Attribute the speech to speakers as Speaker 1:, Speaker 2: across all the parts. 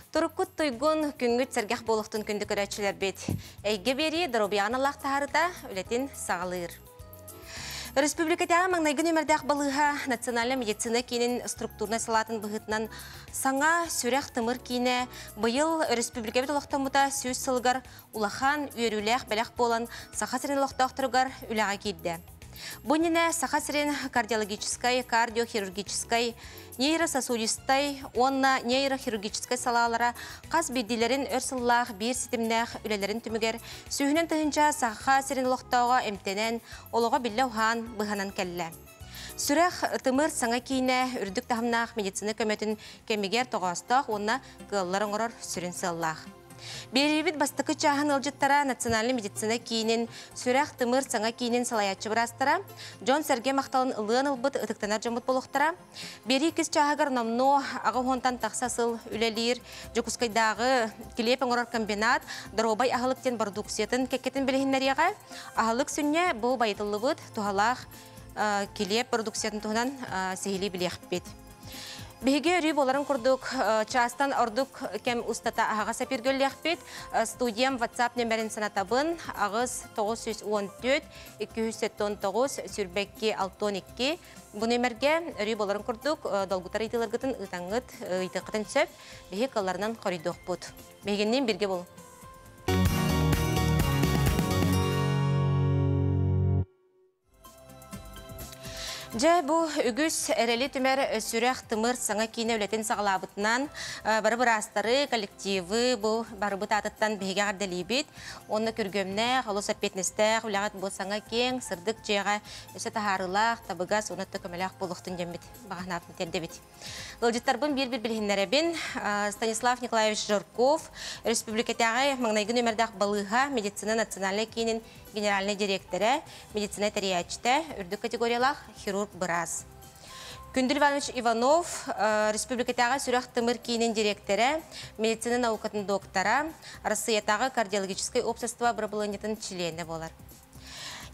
Speaker 1: Туруккут туйгун, күҥҥүт сэргэх буолуохтун күндү көрөөччүлэрбит. Эйгэ биэрии доруобуйаҕын аллаах таһаарыта үлэтин саҕалыыр. Республикатааҕы маҥнайгы нүөмэрдээх балыыһа национальнай медицина киинин структурнай салаатын быһыытынан саҥа сүрэх-тымыр киинэ быйыл өрөспүүбүлүкэбит олохтоммута 100 сылыгар улахан үөрүүлээх бэлэх буолан Саха сирин олохтоохторугар үлэҕэ киирдэ. Бу иннинэ Саха сирин кардиологическай, кардиохирургическай, нейрососудистай уонна нейрохирургическай салаалара хас биирдиилэрин өр сыллаах биир ситимнээх үлэлэрин түмүгэр сүүһүнэн тыһыынча Саха сирин олохтооҕо эмтэнэн, олоҕо биллэ уһаан, быһанан кэллэ. Сүрэх, тымыр саҥа киинэ үрдүк таһымнаах медицина көмөтүн кэмигэр тоҕоостоох уонна кыаллар оҥорор сүрүн сыаллаах. Биэриибит бастакы чааһын ыалдьыттара Национальнай медицина киинин сүрэх-тымыр саҥа киинин салайааччы быраастара, дьон-сэргэ махталын ылыан ылбыт ытыктанар дьоммут буолуохтара. Биэрии иккис чааһыгар номнуо аҕа уонтан тахса сыл үлэлиир Дьокуускайдааҕы килиэп оҥорор комбинат доруобай аһылык диэн бородууксуйатын кэккэтин билиһиннэриэҕэ. Аһылык сүнньэ бу байытыллыбыт туһалаах килиэп продукциятын туһунан сиһилии билиэхпит. Биһиги өрүү буоларын курдук чаастан ордук кэм устата аһаҕас эпиргэ үллиэхпит. Студиям WhatsApp нөмерин санатабын аҕыс 914 279 сүрбэкки 62. Бу нөмерге өрүү буоларын курдук долгутар ыйытыыларгытын ыытаҥҥыт ыйытыаххытын сөп. Биһи кылларынан хоруйдуохпут. Биһигинниин бирге бол. Дьэ, бу үгүс эрэли түмэр сүрэх тымыр саҥа киинэ үлэтин саҕалаабытынан бары быраастары, коллективы бу барыбыт аатыттан биһиги эҕэрдэлиибит. Уонна күргүөмнээх, олус эппиэтинэстээх үлэҕит бу саҥа киэҥ, сырдык дьиэҕэ өссө таһаарыылаах, табыгас уонна көмөлөөх буолуохтун диэммит баҕанаатын тиэрдэбит. Ыалдьыттарбын биир-биир билиһиннэрэбин. Станислав Николаевич Жирков, республикатааҕы маҥнайгы нүөмэрдээх балыыһа медицина национальнай киинин генеральнай дириэктэрэ, медицина тэрийээччитэ, үрдүк категориялаах хирург-быраас. Күндүл Иванович Иванов, республикатааҕы сүрэх-тымыр киинин дириэктэрэ, медицина наукатын доктора, Арассыыйатааҕы кардиологическай общество бырабылыанньатын чилиэнэ буолар.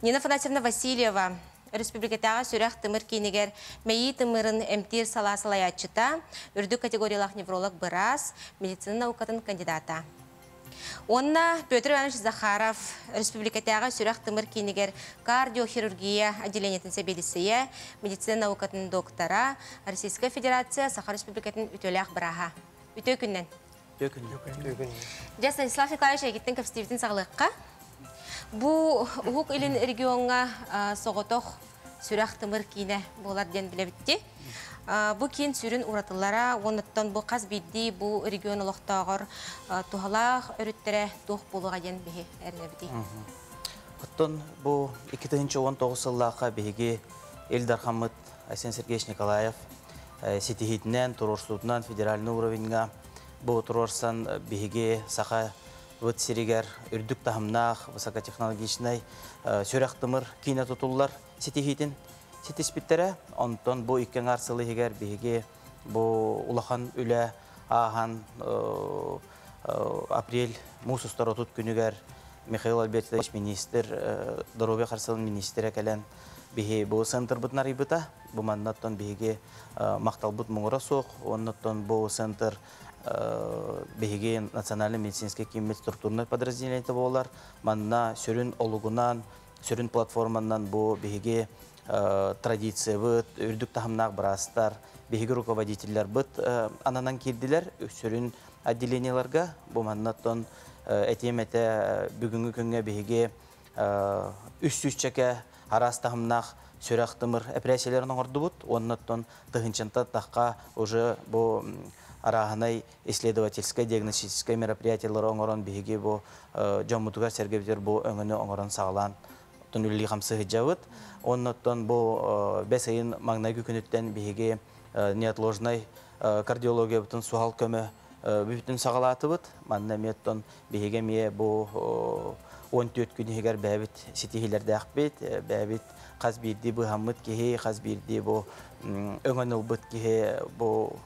Speaker 1: Нина Афанасьевна Васильева, республикатааҕы сүрэх-тымыр киинигэр мэйии тымырын эмтиир салаа салайааччыта, үрдүк категориялаах невролог-быраас, медицина наукатын кандидата. Уонна Петр Иванович Захаров республикатааҕы сүрэх-тымыр киинигэр кардиохирургия отделениетын сэбиэдиссэйэ, медицина наукатын доктора, Российская Федерация Саха Республикатын үтүөлээх бырааһа. Үтүө күннэн!
Speaker 2: Үтүө күннэн!
Speaker 1: Дьэ, Станислав Николаевич, эйигиттэн кэпсэтиибитин саҕалыахха. Бу Уһук Илин региоҥҥа соҕотох сүрэх-тымыр киинэ буолар диэн билэбитти. Бу киин сүрүн уратылара уоннаттан бу хас биирдии бу регион олохтооҕор туһалаах өрүттэрэ туох буолуоҕа диэн биһи эрэнэбитий.
Speaker 2: Оттон бу 2019 сыллаахха биһиги Ил Дархаммыт Айсен Сергеевич Николаев ситиһиитинэн, туруорсуутунан федеральный уровеньга бу туруорсан биһиги саха ыт сиригэр үрдүк таһымнаах высокотехнологичнай сүрэх-тымыр киинэ тутуллар ситиһиитин ситиспиттэрэ. Онтон бу икки аҥаар сыл иһигэр биһиги бу улахан үлэ ааһан апрель муус устар 30 күнүгэр Михаил Альбертович министр, доруобуйа харыстабылын министрэ кэлэн биһи бу центрбытын арыйбыта. Бу маннаттан биһиги махталбыт муҥура суох. Оннуттан бу центр биһиги национальный медицинский кииммит структурнай подразделениета буолар. Манна сүрүн олугунан, сүрүн платформанан бу биһиги традициябыт, үрдүк таһымнаах быраастар, биһиги руководителлэрбит ананан киирдилэр сүрүн отделениеларга. Бу маннаттан этиэм этэ бүгүҥҥү күҥҥэ биһиги үс сүүсчэкэ араас таһымнаах сүрэх-тымыр эпэрээссийэлэрин оҥордубут. Уоннаттан тыһыынчантан тахха уже бу арааһынай исследовательскай, диагностическай мероприятиелары оҥорон биһиги бу дьоммутугар сэргэбитигэр бу өҥөнү оҥорон саҕалаан оттон үлэлии хамсыһыдьабыт. Оннуттан бу бэс ыйын маҥнайгы күнүттэн биһиги неотложнай кардиологиябытын суһал көмө бүтүн саҕалаатыбыт. Манна эмиэ оттон биһиги эмиэ бу 14 күн иһигэр бэйэбит ситиһиилэрдээхпит, бэйэбит хас биирдии быыһаммыт киһи, хас биирдии бу өҥөн ылбыт киһи бу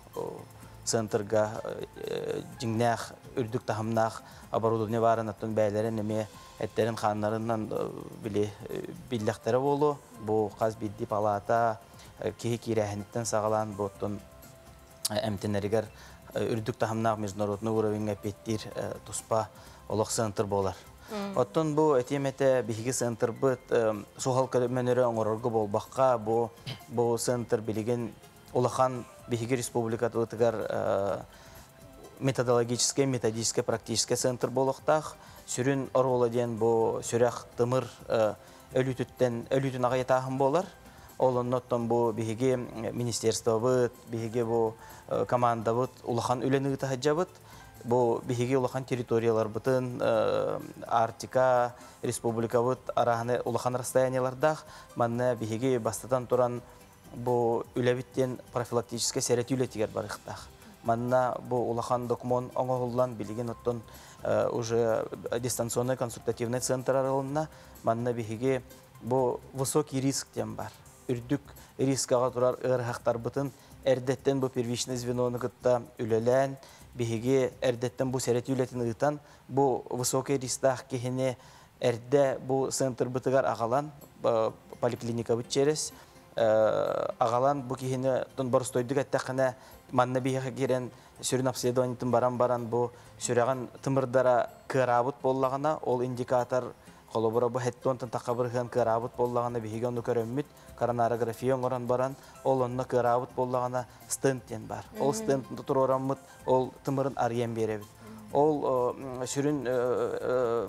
Speaker 2: центрга дьиҥнээх үрдүк таһымнаах оборудование баарын оттон бэйэлэрин эмиэ эттэрин-хааннарынан били биллэхтэрэ буолуо. Бу хас биирдии палата киһи киирээһиниттэн саҕалаан бу оттон эмтэнэригэр үрдүк таһымнаах международный уровеньга эппиэттиир туспа олох центр буолар. Оттон бу этиэм этэ биһиги центрбыт суһал көмөнөрө оҥорорго буолбакка, бу центр билигин улахан биһиги республикатыбытыгар методологическай, методическай, практическай центр буолуохтаах. Сүрүн оруола диэн бу сүрэх тымыр өлүүтүттэн өлүүтүн аҕыйатааһын буолар. Ол оннуттан бу биһиги министерствобыт, биһиги бу командабыт улахан үлэни ыыта сылдьабыт. Бу биһиги улахан территорияларбытын Арктика, республикабыт араһаны улахан расстояниялардаах. Манна биһиги бастатан туран бу үлэбит диэн профилактическай сэрэтии үлэтигэр барыахтаах. Манна бу улахан документ оҥоһуллан билигин оттон уже дистанционный консультативный центр арылынна. Манна биһиги бу высокий риск диэн бар. Үрдүк рискаҕа турар ыарыһахтарбытын эрдэттэн бу первичный звенону кытта үлэлээн, биһиги эрдэттэн бу сэрэтии үлэтин ыытан, бу высокий рисктаах киһини эрдэ бу центрбытыгар аҕалан, поликлиникабыт через аҕалан бу киһини боростойдук эттэххинэ манна биһиэхэ киирэн сүрүн обследованиетын баран бу сүрэҕин тымырдара кыараабыт буоллаҕына, ол индикатор холобура бу хеттуонтан тахха кыараабыт буоллаҕына биһиги ону көрөммүт коронарография оҥорон баран, ол онно кыараабыт буоллаҕына стент диэн бар. Ол стент туруораммыт ол тымырын арыйан биэрэбит. Ол сүрүн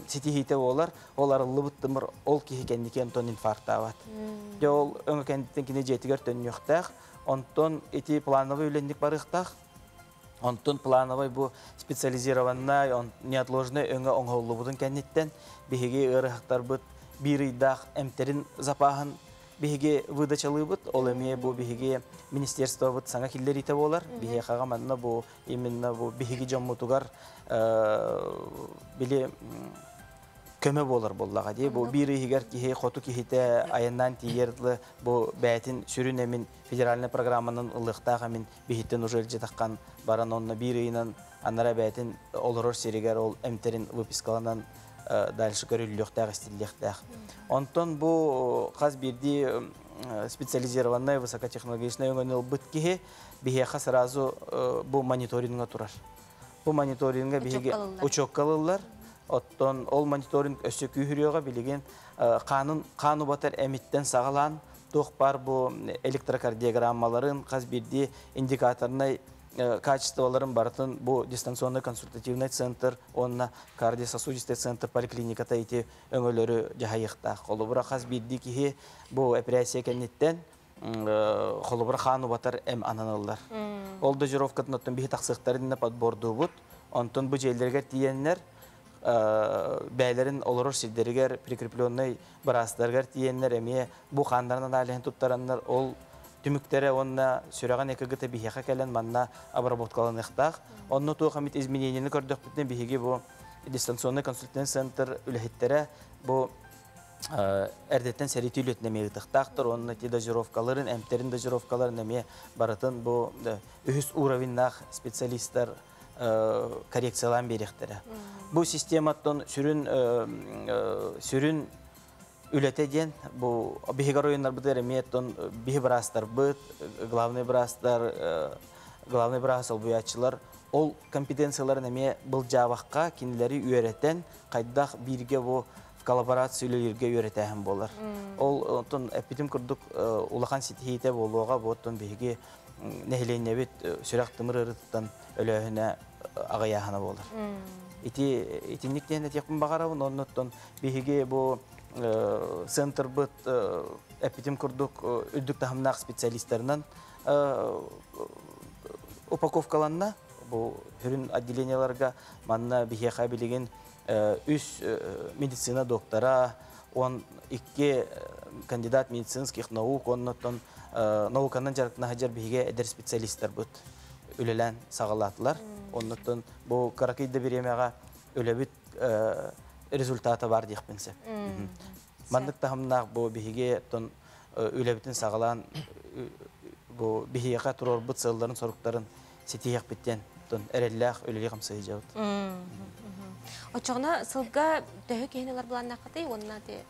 Speaker 2: ситиһиитэ буолар, ол арыллыбыт тымыр ол киһи кэнники онтон инфарктаабат. Дьэ ол өҥө кэнниттэн кини дьиэтигэр төннүөхтээх, онтон ити плановый үлэнник барыахтаах. Онтон плановый бу специализированный, неотложный өҥө оҥоһуллубутун кэнниттэн биһиги ыарыһахтарбыт биир ыйдаах эмтерин запаһын биһиги выдачалыыбыт. Ол эмиэ бу биһиги министерствобыт саҥа киллэриитэ буолар. Биһиэхэҕэ манна бу именно бу биһиги дьоммутугар били көмө буолар буоллаҕа дии. Бу биир ыйыгар киһи хоту киһитэ айаннаан тиийэр бу бээтин сүрүн эмин федеральный программанан ылыахтаах эмин биһиттен уже илдьитаххан баран онно биир ыйынан анара бээтин олорор сиригэр ол эмтерин выпискаланан дальше көрүллүөхтээх, истиллиэхтээх. Онтон бу хас биирдии специализированный высокотехнологичный өҥөнү ылбыт киһи биһиэхэ сразу бу мониторингга турар. Бу мониторингга биһиги учёкка ылыллар. Оттон ол мониторинг өссө күүһүрүөҕэ билигин хаанын хаан убатар эмиттэн саҕалаан туох бар бу электрокардиограммаларын хас биирдии индикаторнай качестволарын барытын бу дистанционный консультативный центр уонна кардиососудистый центр поликлиниката ити өҥөлөрү дьаһайыахтаах. Холобура хас биирдии киһи бу операция кэнниттэн холобура хаан убатар эм ананаллар. Ол дозировкатын оттон биһи тахсыахтарын подбордуубут. Онтон бу дьиэлэригэр тиийэннэр бээлэрин олорор сирдэригэр прикрепленный быраастарыгар тиийэннэр эмиэ бу хааннарын аналиһын туттараннар ол түмүктэрэ уонна сүрэҕин ЭКГ-та биһиэхэ кэлэн манна обработкаланыахтаах. Онно туох эмит изменениени көрдөхпүтүнэ биһиги бу дистанционный консультативный центр үлэһиттэрэ бу эрдэттэн сэрэтии үлэтин эмиэ ыытыахтаахтар. Онно ити дозировкаларын, эмтерин дозировкаларын эмиэ барытын бу үһүс уровеннаах специалисттар коррекциялаан биэриэхтэрэ. Бу систематтан сүрүн сүрүн үлэтэ диэн бу биһиги оройуоннарбытыгар эмиэ оттон биһи быраастарбыт, главный быраастар, главный быраас солбуйааччылар ол компетенцияларын эмиэ былдьаабакка кинилэри үөрэтэн хайдах бииргэ бу в коллаборация үлэлииргэ үөрэтээһин буолар. Ол оттон эппитим курдук улахан ситиһиитэ буолуоҕа бу оттон биһиги нэһилиэнньэбит сүрэх тымыр ыарыытыттан өлөөһүнэ аҕыйааһына буолар. Ити итинник диэн этиэхпин баҕарабын, оннуттан биһиги бу центрбыт эппитим курдук үрдүк таһымнаах специалисттарынан упаковкаланна. Бу сүрүн отделенияларга манна биһиэхэ билигин үс медицина доктора, 12 кандидат медицинских наук, оннуттан науканан дьарыктана сылдьар биһиги эдэр специалисттарбыт үлэлээн саҕалаатылар. Оннуттан бу кыракый да бириэмэҕэ үлэбит результата бар диэхпин сөп. Маннык таһымнаах бу биһиги тон үлэбитин саҕалаан бу биһиэхэ туруорбут сыалларын соруктарын ситиһиэхпиттэн тон эрэллээх үлэлии хамсыйдьабыт.
Speaker 1: Оччоҕуна сылга төһө киһини ылар былааннааххытый уонна те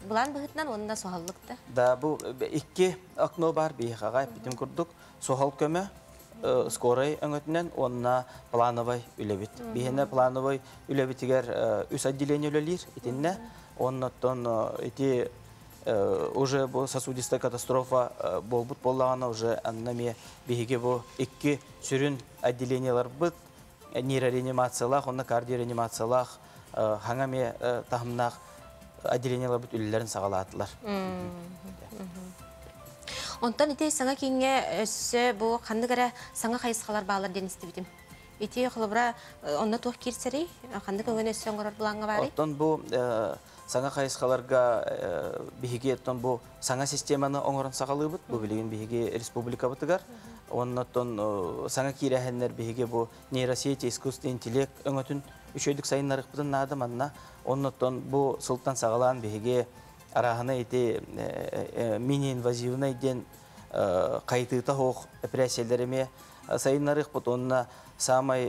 Speaker 1: былаан быһыытынан уонна суһаллыкта?
Speaker 2: Да, бу икки окно бар биһиэхэҕэ эппитим курдук суһал көмө. Скорай өҥөтүнэн уонна плановай үлэбит. Биһиэнэ плановай үлэбитигэр үс отделение үлэлиир итиннэ. Оннуттан ити уже бу сосудистая катастрофа буолбут буоллаҕына, уже анна эмиэ биһиги бу икки сүрүн отделениеларбыт нейрореанимациялаах уонна кардиореанимациялаах хаҥа эмиэ таһымнаах отделениеларбыт үлэлэрин саҕалаатылар.
Speaker 1: Онтон ити саҥа кииҥҥэ өссө бу ханнык эрэ саҥа хайысхалар бааллар диэн истибитим. Ити холобура онно туох киирсэрий? Ханнык өҥөнү өссө оҥорор былааҥҥа баарый?
Speaker 2: Оттон бу саҥа хайысхаларга биһиги оттон бу саҥа системаны оҥорон саҕалыыбыт. Бу билигин биһиги республикабытыгар. Оннуттан саҥа киирэһэннэр биһиги бу нейросети, искусственный интеллект өҥөтүн үчүгэйдик сайыннарыахпытын наада манна. Оннуттан бу сылтан саҕалаан биһиги арааһына ити мини-инвазивный диэн хайытыыта суох эпэрээссийэлэр эмиэ сайыннарыахпыт. Уонна саамай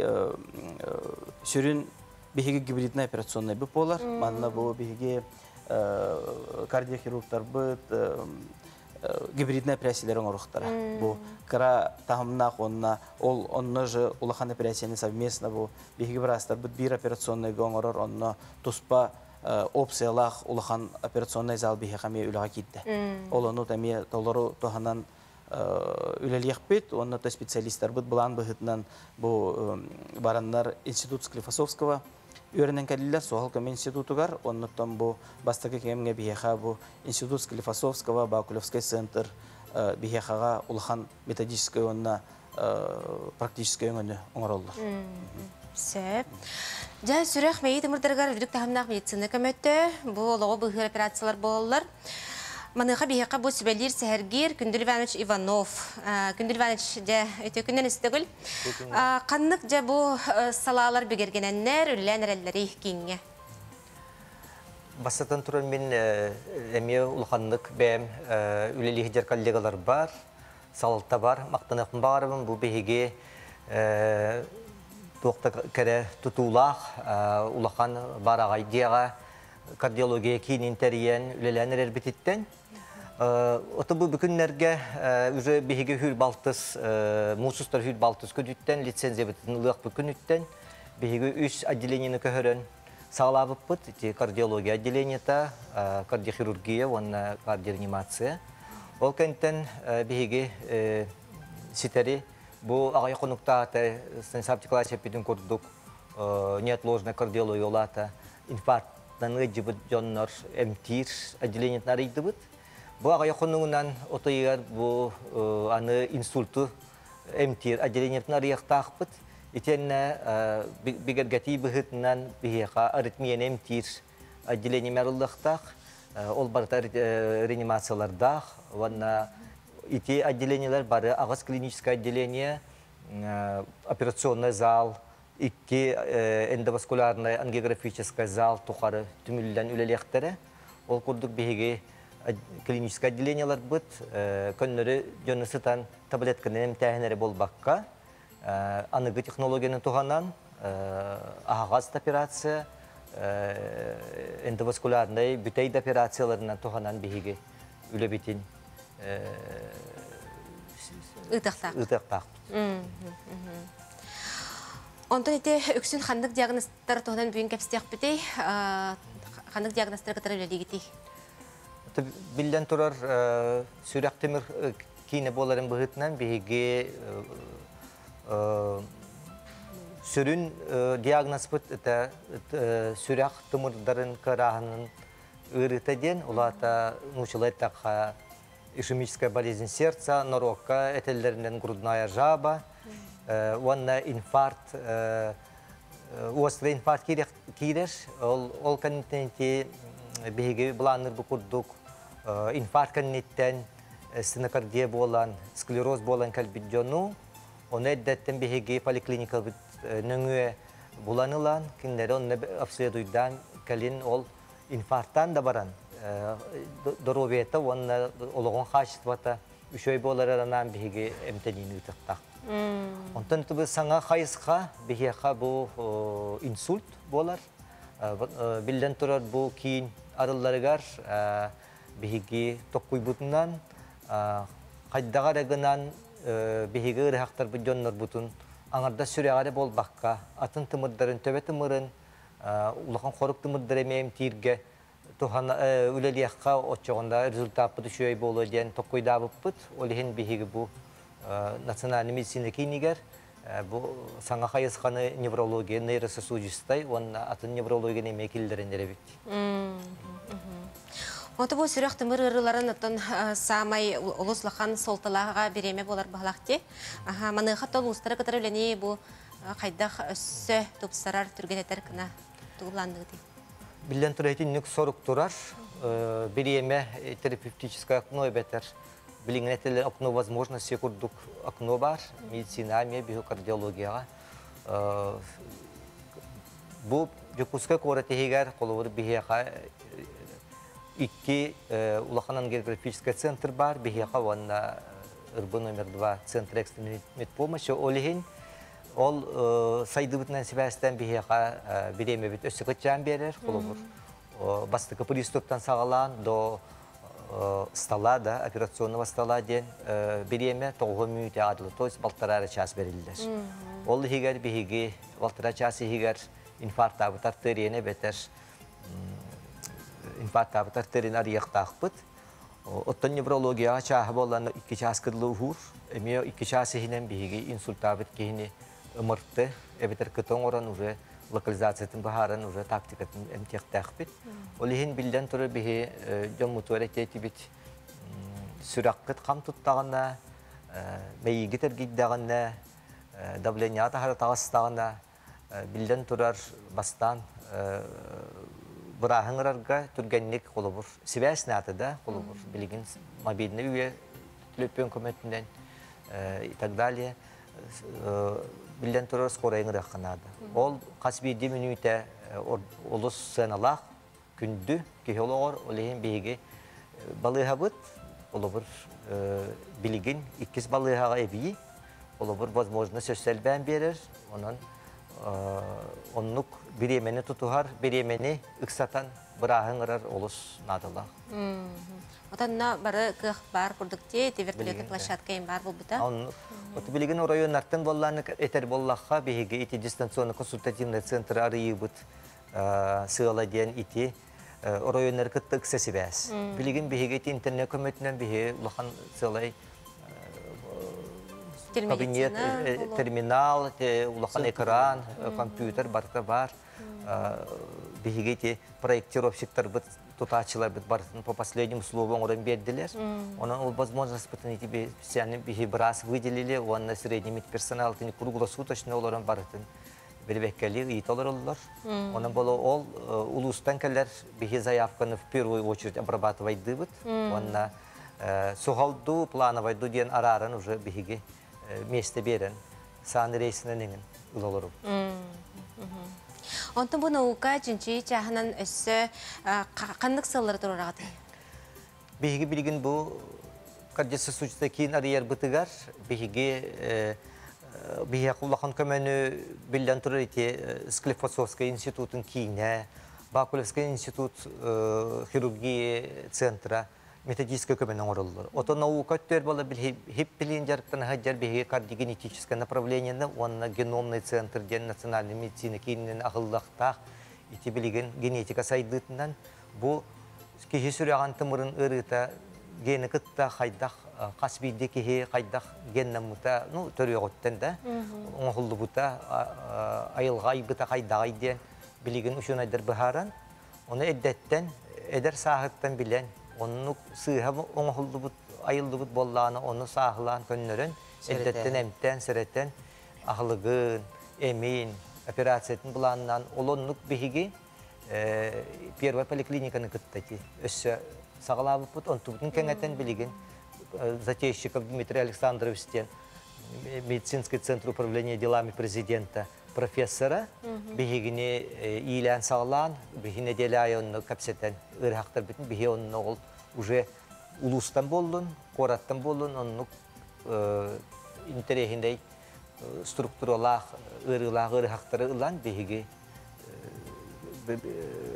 Speaker 2: сүрүн биһиги гибридный операционный бу буолар. Манна бу биһиги кардиохирургтарбыт гибридный операциялар оҥоруохтара. Бу кыра таһымнаах уонна ол онно же улахан операцияны совместно бу биһиги быраастарбыт биир операционныйга оҥорор, онно туспа опциялаах улахан операционный зал биһиэхэ эмиэ үлэҕэ киирдэ. Ол ону эмиэ толору туһанан үлэлиэхпит, уонна то специалисттарбыт былаан быһыытынан бу бараннар Институт Склифосовского үөрэнэн кэллилэр суһал көмө институтугар, оннуттан бу бастакы кэмҥэ биһиэхэ бу Институт Склифосовского, Бакулевский центр биһиэхэҕэ улахан методическай уонна практическай өҥөнү оҥороллор.
Speaker 1: Сөп. Дьэ, сүрэх мэйии тымырдарыгар үрдүк таһымнаах медицина көмөтө, бу олоҕу быыһыыр операциялар буолаллар. Маныаха биһиэхэ бу сүбэлиир сэһэргиир Күндүл Иванович Иванов. Күндүл Иванович, дьэ, үтүө күннэн истэгүл. Ханнык дьэ бу салаалар бигэргэнэннэр, үлэлээн эрэллэрий кииҥҥэ?
Speaker 3: Бастатан туран мин эмиэ улаханнык бэйэм үлэлиир коллегалар бар, салалта бар, мактаныахпын баҕарабын. Бу биһиги туохта кэрэ тутуулаах улахан бараҕай диэҕэ кардиология киинин тэрийэн үлэлээн эрэрбититтэн. Ото бу күннэргэ уже биһиги хүр балтыс муусустар хүр балтыс күнүттэн лицензиябытын ылыахпыт күнүттэн биһиги үс отделениени көһөрөн саҕалаабыппыт. Ити кардиология отделениета, кардиохирургия уонна кардиореанимация. Ол кэнтэн биһиги ситэри бу аҕай хонуктаата Станислав Николаевич эппитин курдук неотложная кардиология улаата инфарктан ыалдьыбыт дьоннор эмтиир отделениетын арыйдыбыт. Бу аҕай хонугунан отойыгар бу аны инсульту эмтиир отделениетын арыйыахтаахпыт. Итиэннэ бигэргэтии быһыытынан биһиэхэ аритмияны эмтиир отделение арыллыахтаах. Ол барыта реанимациялардаах уонна ити отделениелар бары аҕыс клиническое отделение, операционный зал, икки эндоваскулярный ангиографический зал тухары түмүллэн үлэлиэхтэрэ. Ол курдук биһиги клиническое отделениеларбыт көннөрү дьону сытан таблетканы эмтээһин эрэ буолбакка, аныгы технологияны туһанан аһаҕас операция, эндоваскулярнай бүтэй да операцияларынан туһанан биһиги үлэбитин
Speaker 1: ыытыахтаах.
Speaker 3: Ыытыахтаахпыт.
Speaker 1: Онтон ити үксүн ханнык диагнозтар туһунан бүгүн кэпсиэхпитий? Ханнык диагнозтар кытары үлэлиигитий?
Speaker 3: Биллэн турар, сүрэх тимир киинэ буоларын быһыытынан биһиги сүрүн диагнозпыт это сүрэх тымырдарын кырааһынын ыарыыта диэн, улаата нуучалай эттэххэ ишемическая болезнь сердца, норуокка этэллэринэн грудная жаба, уонна инфаркт, острый инфаркт киирэр. Ол кэнниттэн биһиги былаанныр бу курдук инфаркт кэнниттэн стенокардия буолан, склероз буолан кэлбит дьону, ону эрдэттэн биһиги поликлиникабыт нөҥүө булан ылан, кинилэри онно обследуйдаан кэлин ол инфарктан да баран доруобуйата уонна олоҕун хаачыстыбата үчүгэй буоларынан биһиги эмтэниини ыытыахтаах. Онтон бу саҥа хайысха биһиэхэ бу инсульт буолар. Биллэн турар, бу киин арылларыгар биһиги токкуйбутунан хайдаҕа эрэ гынан Биһиги ыарыһахтарбыт дьоннорбутун аҥардас сүрэҕэ эрэ буолбакка, атын тымырдарын, төбө тымырын, улахан хорук тымырдары эмиэ эмтииргэ туһана үлэлиэххэ оччоҕуна результаппыт үчүгэй буолуо диэн толкуйдаабыппыт. Ол иһин биһиги бу национальный медицина киинигэр бу саҥа хайысханы неврология, нейрососудистай уонна атын неврологияны эмиэ киллэрэн эрэбит.
Speaker 1: Ото бу сүрэх тымыр ыарыыларын оттон саамай олус улахан суолталааҕа бириэмэ буолар баһылаах дии. Аха, маныаха тол уустары кытары үлэни бу хайдах өссө тупсарар, түргэтэтэр гына тугу былаанныгытый?
Speaker 3: Биллэн турар, итинник сорук турар. Бириэмэ терапевтическое окно эбэтэр билиҥҥи этэлэр окно возможности курдук окно бар. Медицина эмиэ биһи кардиологияҕа. Бу Дьокуускай куорат иһигэр холобур биһиэхэ икки улахан ангиографическай центр бар. Биһиэхэ уонна РБ номер 2 центр экстренной медпомощи. Ол иһин ол сайдыбытынан сибээстээн биһиэхэ бириэмэбит өссө кыччаан биэрэр. Холобур, бастакы приступтан саҕалаан до стола да операционного стола диэн бириэмэ тоҕуһу мүнүүтэ аадылы, то есть балтараа эрэ чаас бэриллэр. Ол иһигэр биһиги балтараа чаас иһигэр инфарктаабыт артерияны эбэтэр инфарктаабыт артерияны арыйыахтаахпыт. Оттон неврологияҕа чааһы буоллаҕына икки чаас кыдлы уһуур. Эмиэ икки чаас иһинэн биһиги инсультаабыт киһини ымырты эбэтэр кыта оҥорон уже локализациятын быһааран уже тактикатын эмтиэхтээхпит. Ол иһин биллэн турар биһи дьоммутугар этиэтибит сүрэххит хам туттаҕына, мэйиигит эргийдэҕинэ, давлениеҕа таһара таҕыстаҕына, биллэн турар бастаан бырааһын ырарга түргэнник холобур сибээс наада да холобур билигин мобильный үйэ төлөпүөн көмөтүнэн и так далее биллэн турар скорайын ырыахха наада. Ол хас биирдии мүнүүтэ олус сыаналаах күндү киһи олоҕор, ол иһин биһиги балыыһабыт олобур билигин иккис балыыһаҕа эбии олобур возможность өссө элбээн биэрэр. Онон оннук бириэмэни тутуһар, бириэмэни ыксатан бырааһын ырар олус наадалаах.
Speaker 1: Отонно бары кыах баар курдук дии, ити вертолетный площадка им баар буолбута.
Speaker 3: Вот билигин оройуоннартан боллааны этэр боллахха биһиги ити дистанционно консультативный центр арыйыбыт сыала диэн ити оройуоннары кытта ыкса сибээс. Билигин биһиги ити интернет көмөтүнэн биһи улахан сыалай кабинет, терминал, улахан экран, компьютер барыта бар. Биһиги ити проектировщиктарбыт тутааччыларбыт барытын по последнему слову оҥорон биэрдилэр. Онон ол возможностьпытын ити специальный биһи быраас выделили уонна средний медперсонал итини круглосуточно олорон барытын бирибэккэли ыйыта олороллор. Онон боло ол улуустан кэлэр биһи заявканы в первую очередь обрабатывайдыыбыт. Уонна суһалдуу, плановайдуу диэн арааран уже биһиги месте берен саан рейсинен эҥин ыла олоробут.
Speaker 1: Онтон бу наука чинчийии чааһынан өссө ханнык сыаллары туруораҕытый?
Speaker 3: Биһиги билигин бу кардиососудистый киин арыйарбытыгар биһиги биһиэхэ улахан көмөнү биллэн турар ити Склифосовскай институтун киинэ, Бакулевскай институт хирургии центра методическай көмөнү оҥороллор. Ото наука өттүгэр буола хип билиин дьарыктана сылдьар биһиги кардиогенетическое направлениены уонна геномный центр диэн национальный медицина киининэн аһыллыахтаах ити билигин генетика сайдыытынан бу киһи сүрэҕин тымырын ыарыыта гени кытта хайдах хас биирдии киһи хайдах геннаммыта ну төрүөҕүттэн да оҥоһуллубута айылҕа айбыта хайдаҕай диэн билигин учуонайдар быһааран Ону эрдэттэн, эдэр сааһыттан билэн, оннук сыыһа оҥоһуллубут, айыллыбыт буоллаҕына, ону сааһылаан көннөрөн, эрдэттэн эмтээн, сэрэтэн, аһылыгын, эмин, операциятын былааннаан, ол оннук биһиги первая поликлиниканы кытта ити өссө саҕалаабыппыт, онтубутун кэҥэтэн билигин Затейщиков Дмитрий Александрович диэн медицинский центр управления делами президента профессора биһигини иилээн саҕалаан биһи нэдиэлэ аайы онно кэпсэтэн ыарыһахтарбытын биһи онно ол уже улуустан буоллун куораттан буоллун оннук интэриэһинэй структуралаах ыарыылаах ыарыһахтары ылан биһиги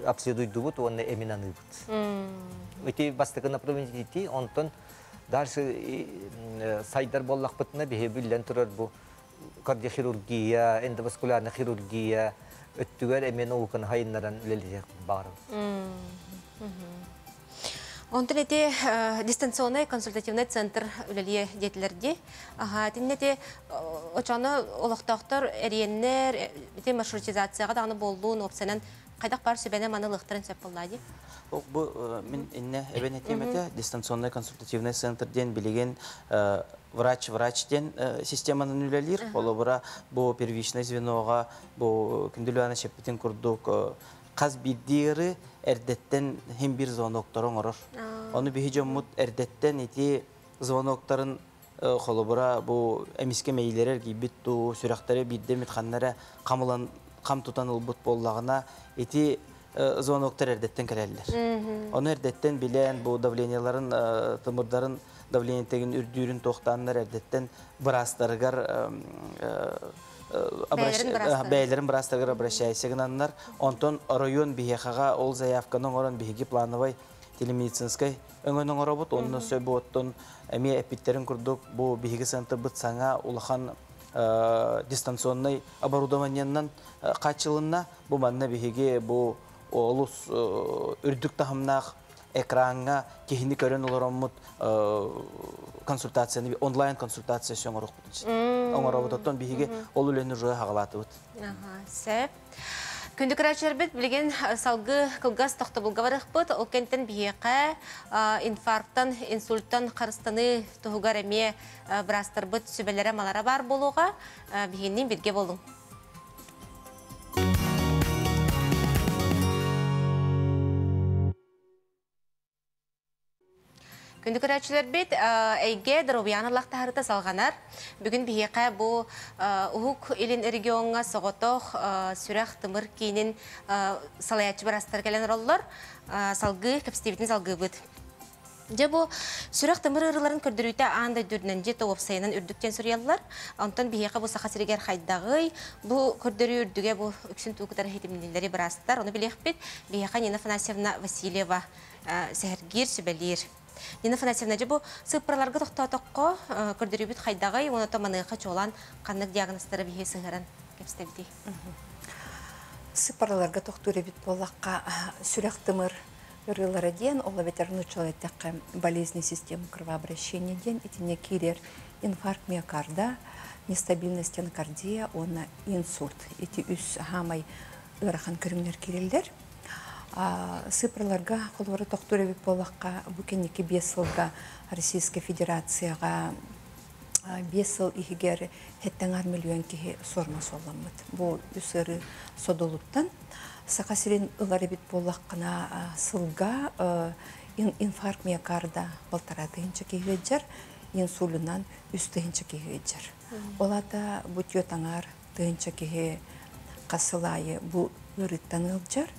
Speaker 3: обследуйдубут уонна эмин аныыбыт. Ити бастакы направление онтон. Дальше сайдар буоллахпытына биһи биллэн турар бу кардиохирургия, эндоваскулярная хирургия өттүгэр эмиэ науканы хайыннаран үлэлиэх баҕарабыт.
Speaker 1: Онтон ити дистанционный консультативный центр үлэлиэ диэтилэр дии. Аха, итиннэ ити очону олохтоохтор эриэннэр ити маршрутизацияҕа даҕаны буоллун, уопсайынан хайдах баар сүбэни маны ылыахтарын сөп буоллаа дии.
Speaker 2: Бу мин инне эбэн этиэм этэ, дистанционный консультативный центр диэн билигин врач-врач диэн системанан үлэлиир. Холобура, бу первичное звеноҕа бу күндүлү шеппитин курдук хас биирдии эрдэттэн хим бир звоноктары оҥорор. Ону биһи дьоммут эрдэттэн ити звоноктарын холобура бу эмиске мейлерер кийбит туу сүрэхтэри биирдэ митханнара хамылан хам тутан ылбыт буоллаҕына ити звоноктар эрдэттэн кэлэллэр. Ону эрдэттэн билэн бу давленияларын тымырдарын давлениетегин үрдүүрүн туохтааннар эрдэттэн быраастарыгар бэйэлэрин быраастарыгар обращайся гынаннар. Онтон район биһиэхэҕэ ол заявканы оҥорон биһиги плановай телемедицинскай өҥөнү оҥоробут. Онно сөбү оттон эмиэ эппиттерин курдук бу биһиги центрбыт саҥа улахан дистанционный оборудованиеннан хааччылынна. Бу манна биһиги бу олус үрдүк таһымнаах экраҥҥа киһини көрөн олороммут консультацияны онлайн консультация оҥоробут. Оттон биһиги ол үлэни уже хаҕалаатыбыт.
Speaker 1: Сөп. Күндү көрөөччүлэрбит, билигин салгыы кылгас тохтобулга барыахпыт. Ол кэнтэн биһиэхэ инфарктан, инсульттан харыстаныы туһугар эмиэ быраастарбыт сүбэлэрэ малара баар буолуоҕа. Биһигинниин биргэ буолуҥ. Күндү көрөөччүлэрбит, эйгэ доруобуйаны лахтаһарыта салҕанар. Бүгүн биһиэхэ бу Уһук Илин региоҥҥа соҕотох сүрэх тымыр киинин салайааччы быраастар кэлэн олороллор. Салгыы кэпсэтиибитин салгыыбыт. Дьэ бу сүрэх тымыр ыарыыларын көрдөрүүтэ аан дойду үрдүнэн дьиэ уопсайынан үрдүк диэн суруйаллар. Онтон биһиэхэ бу Саха сиригэр хайдаҕый, бу көрдөрүү үрдүгэ бу үксүн туукутар хитимнилэри быраастар. Ону билиэхпит. Биһиэхэ Нина Афанасьевна Васильева сэһэргиир, сүбэлиир. Нина Афанасьевна, дьэ бу сыыппараларга тохтоотоххо көрдөрүүбүт хайдаҕый, уонна маныаха чуолаан ханнык диагнозтары биһи сыһыаран кэпсэтэбитий?
Speaker 4: Сыыппараларга тохтуур эбит буоллахха, сүрэх тымыр ыарыылара диэн, ол эбэтэр нууччалыы эттэххэ болезни системы кровообращения диэн итиннэ киирэр инфаркт миокарда, нестабильность стенокардия уонна инсульт. Ити үс хаамай ыарахан көрүҥнэр киирэллэр. Сыыппараларга холобура тохтуур эбит буоллахха, бу кэнники 5 сылга Российскай Федерацияҕа 5 сыл иһигэр 7 миллион киһи суорума суолламмыт. Бу үс ыарыы содулуттан Саха сирин ылар эбит буоллаххына сылга инфаркт миокарда 1,5 тыһыынча киһи ыалдьар, инсулинан 3 тыһыынча киһи ыалдьар. Ол аата бу 4,5 тыһыынча киһи хас сыл аайы бу ыарыыттан ыалдьар.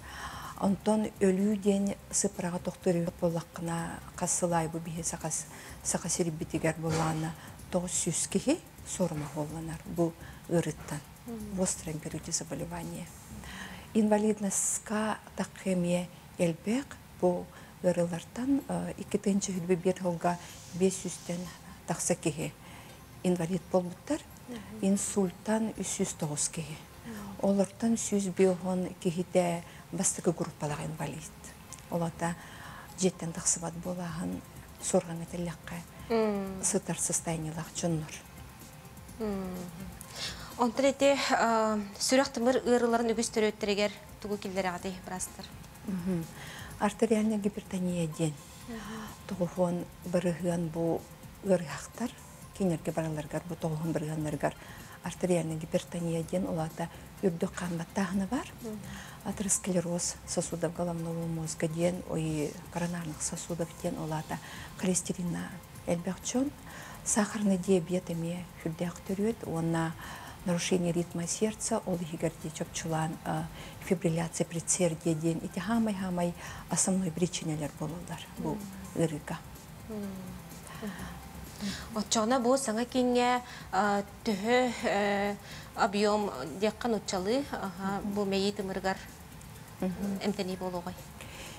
Speaker 4: Онтон өлүү диэн сыыппараҕа тохтуур эбит буоллаххына, хас сыл аайы бу биһи Саха сирбитигэр буоллаҕына 900 киһи суорума суолланар бу ыарыыттан. В остром периоде заболевания. Инвалидностька тахха эмиэ элбэх бу ыарыылартан 2021 сылга 500-тэн тахса киһи инвалид буолбуттар. Инсульттан 309 киһи. Олортон 150 киһитэ бастакы группалаах инвалид. Ол аата дьиэттэн тахсыбат буолааһын суорҕаҥҥа тэллэххэ сытар состояниелаах дьоннор.
Speaker 1: Онтон ити сүрэх тымыр ыарыыларын үгүс төрүөттэригэр тугу киллэрэҕитий быраастар?
Speaker 4: Артериальная гипертония диэн 90% бу ыарыһахтар кинилэргэ бараларыгар бу 90 бырыһыаннарыгар артериальная гипертония диэн ол аата үрдүк хаан баттааһына бар. Атеросклероз сосудов головного мозга диэн, ой, коронарных сосудов диэн ол аата холестерина элбэх дьон. Сахарный диабет эмиэ сүрдээх төрүөт уонна нарушение ритма сердца, ол иһигэр дии чопчулаан фибрилляция предсердия диэн ити хаамай-хаамай основной причиналар буолаллар бу ыарыыга.
Speaker 1: Оччоҕуна бу саҥа кииҥҥэ төһө объем диэххэ нууччалыы бу мэйии тымырыгар эмтэнии буолуоҕай?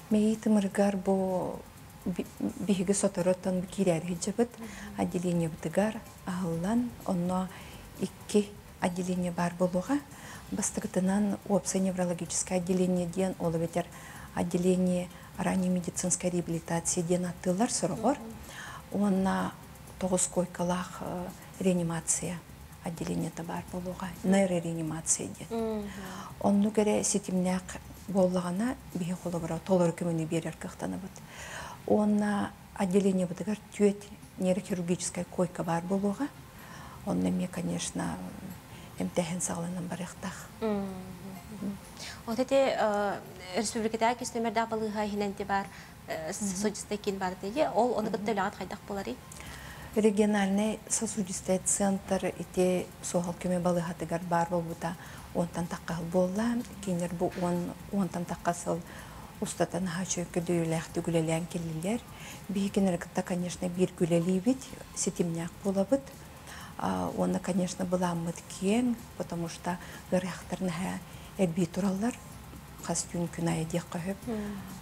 Speaker 4: Мэйии тымырыгар бу Биһиги соторуттан киирээри сылдьабыт отделениебытыгар аһыллан, онно икки отделение баар буолуоҕа. Бастакытынан уопсай неврологическое отделение диэн, ол эбэтэр отделение ранней медицинской реабилитации диэн ааттыыллар сороҕор. Уонна 9 койкалаах реанимация отделениета баар буолуоҕа, нейрореанимация диэн. Оннук эрэ ситимнээх буоллаҕына, биһи холобура толору көмөнү биэрэр кыахтанабыт. Уонна отделениебытыгар түөрт нейрохирургическай койка баар буолуоҕа. Онно эмиэ, конечно, эмтээһин саҕаланан барыахтаах.
Speaker 1: Вот эти республикатааҕы иккис нүөмэрдээх балыыһа иһинэн баар сосудистый киин баар дии. Ол ону кытта үлэҕит хайдах буоларый?
Speaker 4: Региональный сосудистый центр ити суһал көмө балыыһатыгар баар буолбута 10-тан тахха сыл буолла. Кинилэр бу 10-тан тахха сыл устата наһаа үчүгэй көрдөрүүлээхтик үлэлээн кэллилэр. Биһиги кинилэри кытта, конечно, бииргэ үлэлиибит, ситимнээх буолабыт. Уонна, конечно, былааммыт киэҥ, потому что ыарыһахтар наһаа элбии тураллар. Хас түүн күн аайы диэххэ сөп.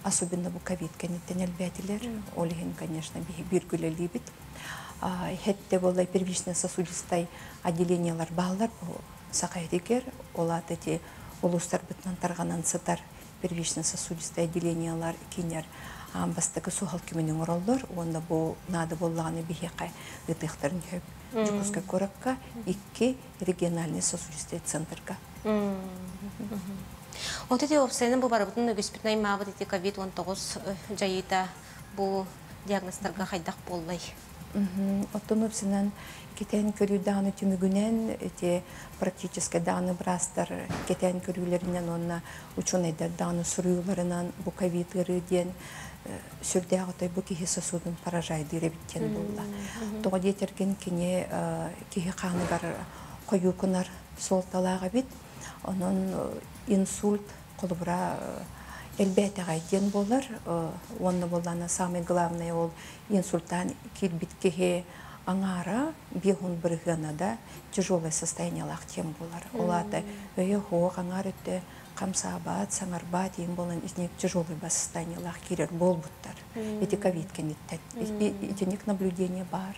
Speaker 4: Особенно бу ковид кэнниттэн элбээтилэр. Ол иһин, конечно, биһи бииргэ үлэлиибит. Хэтте буолла первичный сосудистай отделениелар бааллар бу Саха сиригэр, ол аата ити улуустарбытынан тарҕанан сытар первичный сосудистай отделениелар кинилэр аан бастакы суһал көмөнү оҥороллор уонна бу наада буоллаҕына биһиэхэ ыытыахтарын сөп. Дьокуускай куоракка икки региональный сосудистай центрга.
Speaker 1: Вот эти уопсайынан бу барыбытын үгүспүтүн аймаабыт ити ковид-19 дьайыыта бу диагнозтарга хайдах буоллай?
Speaker 4: Оттон уопсайынан кэтээн көрүү даҕаны түмүгүнэн ити практическай даҕаны быраастар кэтээн көрүүлэринэн уонна учуонайдар даҕаны суруйууларынан бу ковид ыарыы диэн сүрдээх отой бу киһи сосудун поражайдыыр эбит диэн буолла. Тоҕо диэтэргин кини киһи хааныгар хойуукунар суолталаах эбит. Онон инсульт холобура элбээтэҕэй диэн буолар. Уонна буоллаана самый главный ол инсультаан киирбит киһи аҥаара 50 бырыһыана да тяжелое состояниелаах диэн буолар. Ол аата өйө суох, аҥаар өттө хамсаабат, саҥарбат диэн буолан итинник тяжелый состояниелаах киирэр буолбуттар. Ити ковид кэнниттэн. Итинник наблюдение баар.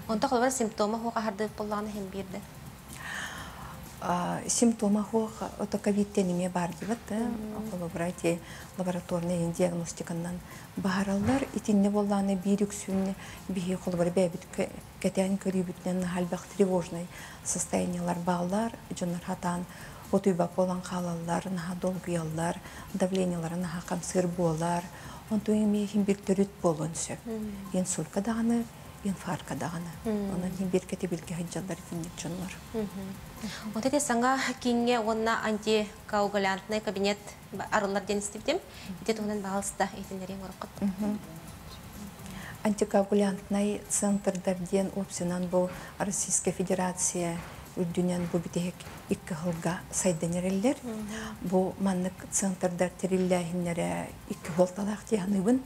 Speaker 1: Онто холобура симптома суох аһардык буоллаҕына иһин биирдэ.
Speaker 4: Симптома суох ото ковидтен эмиэ баар диэбит да холобура ити лабораторный диагностиканан баһараллар. Итиннэ буоллаҕына биир үксүн биһи холобура бэйэбит кэтээн көрүүбүтүнэн элбэх тревожный состояниелар бааллар. Дьоннор хатаан утуйбат буолан хаалаллар, наһаа долгуйаллар, давлениелара наһаа хамсыыр буолар. Онтон эмиэ иһин бир төрүт буолуон сөп. Инсультка даҕаны, инфарктка даҕаны. Онон иһин бир кэтэбилгэ сылдьаллар итинник дьоннор.
Speaker 1: Вот эти саҥа кииҥҥэ уонна антикоагулянтный кабинет арыллар диэн истибитим. Ити туһунан баҕалыста иһитиннэриэҥ ороххот.
Speaker 4: Антикоагулянтный центрдар диэн уопсайынан бу Российская Федерация үрдүнэн бу бүтэһик 2 сылга сайдан эрэллэр. Бу маннык центрдар тэриллээһиннэрэ икки суолталаах дии саныыбын.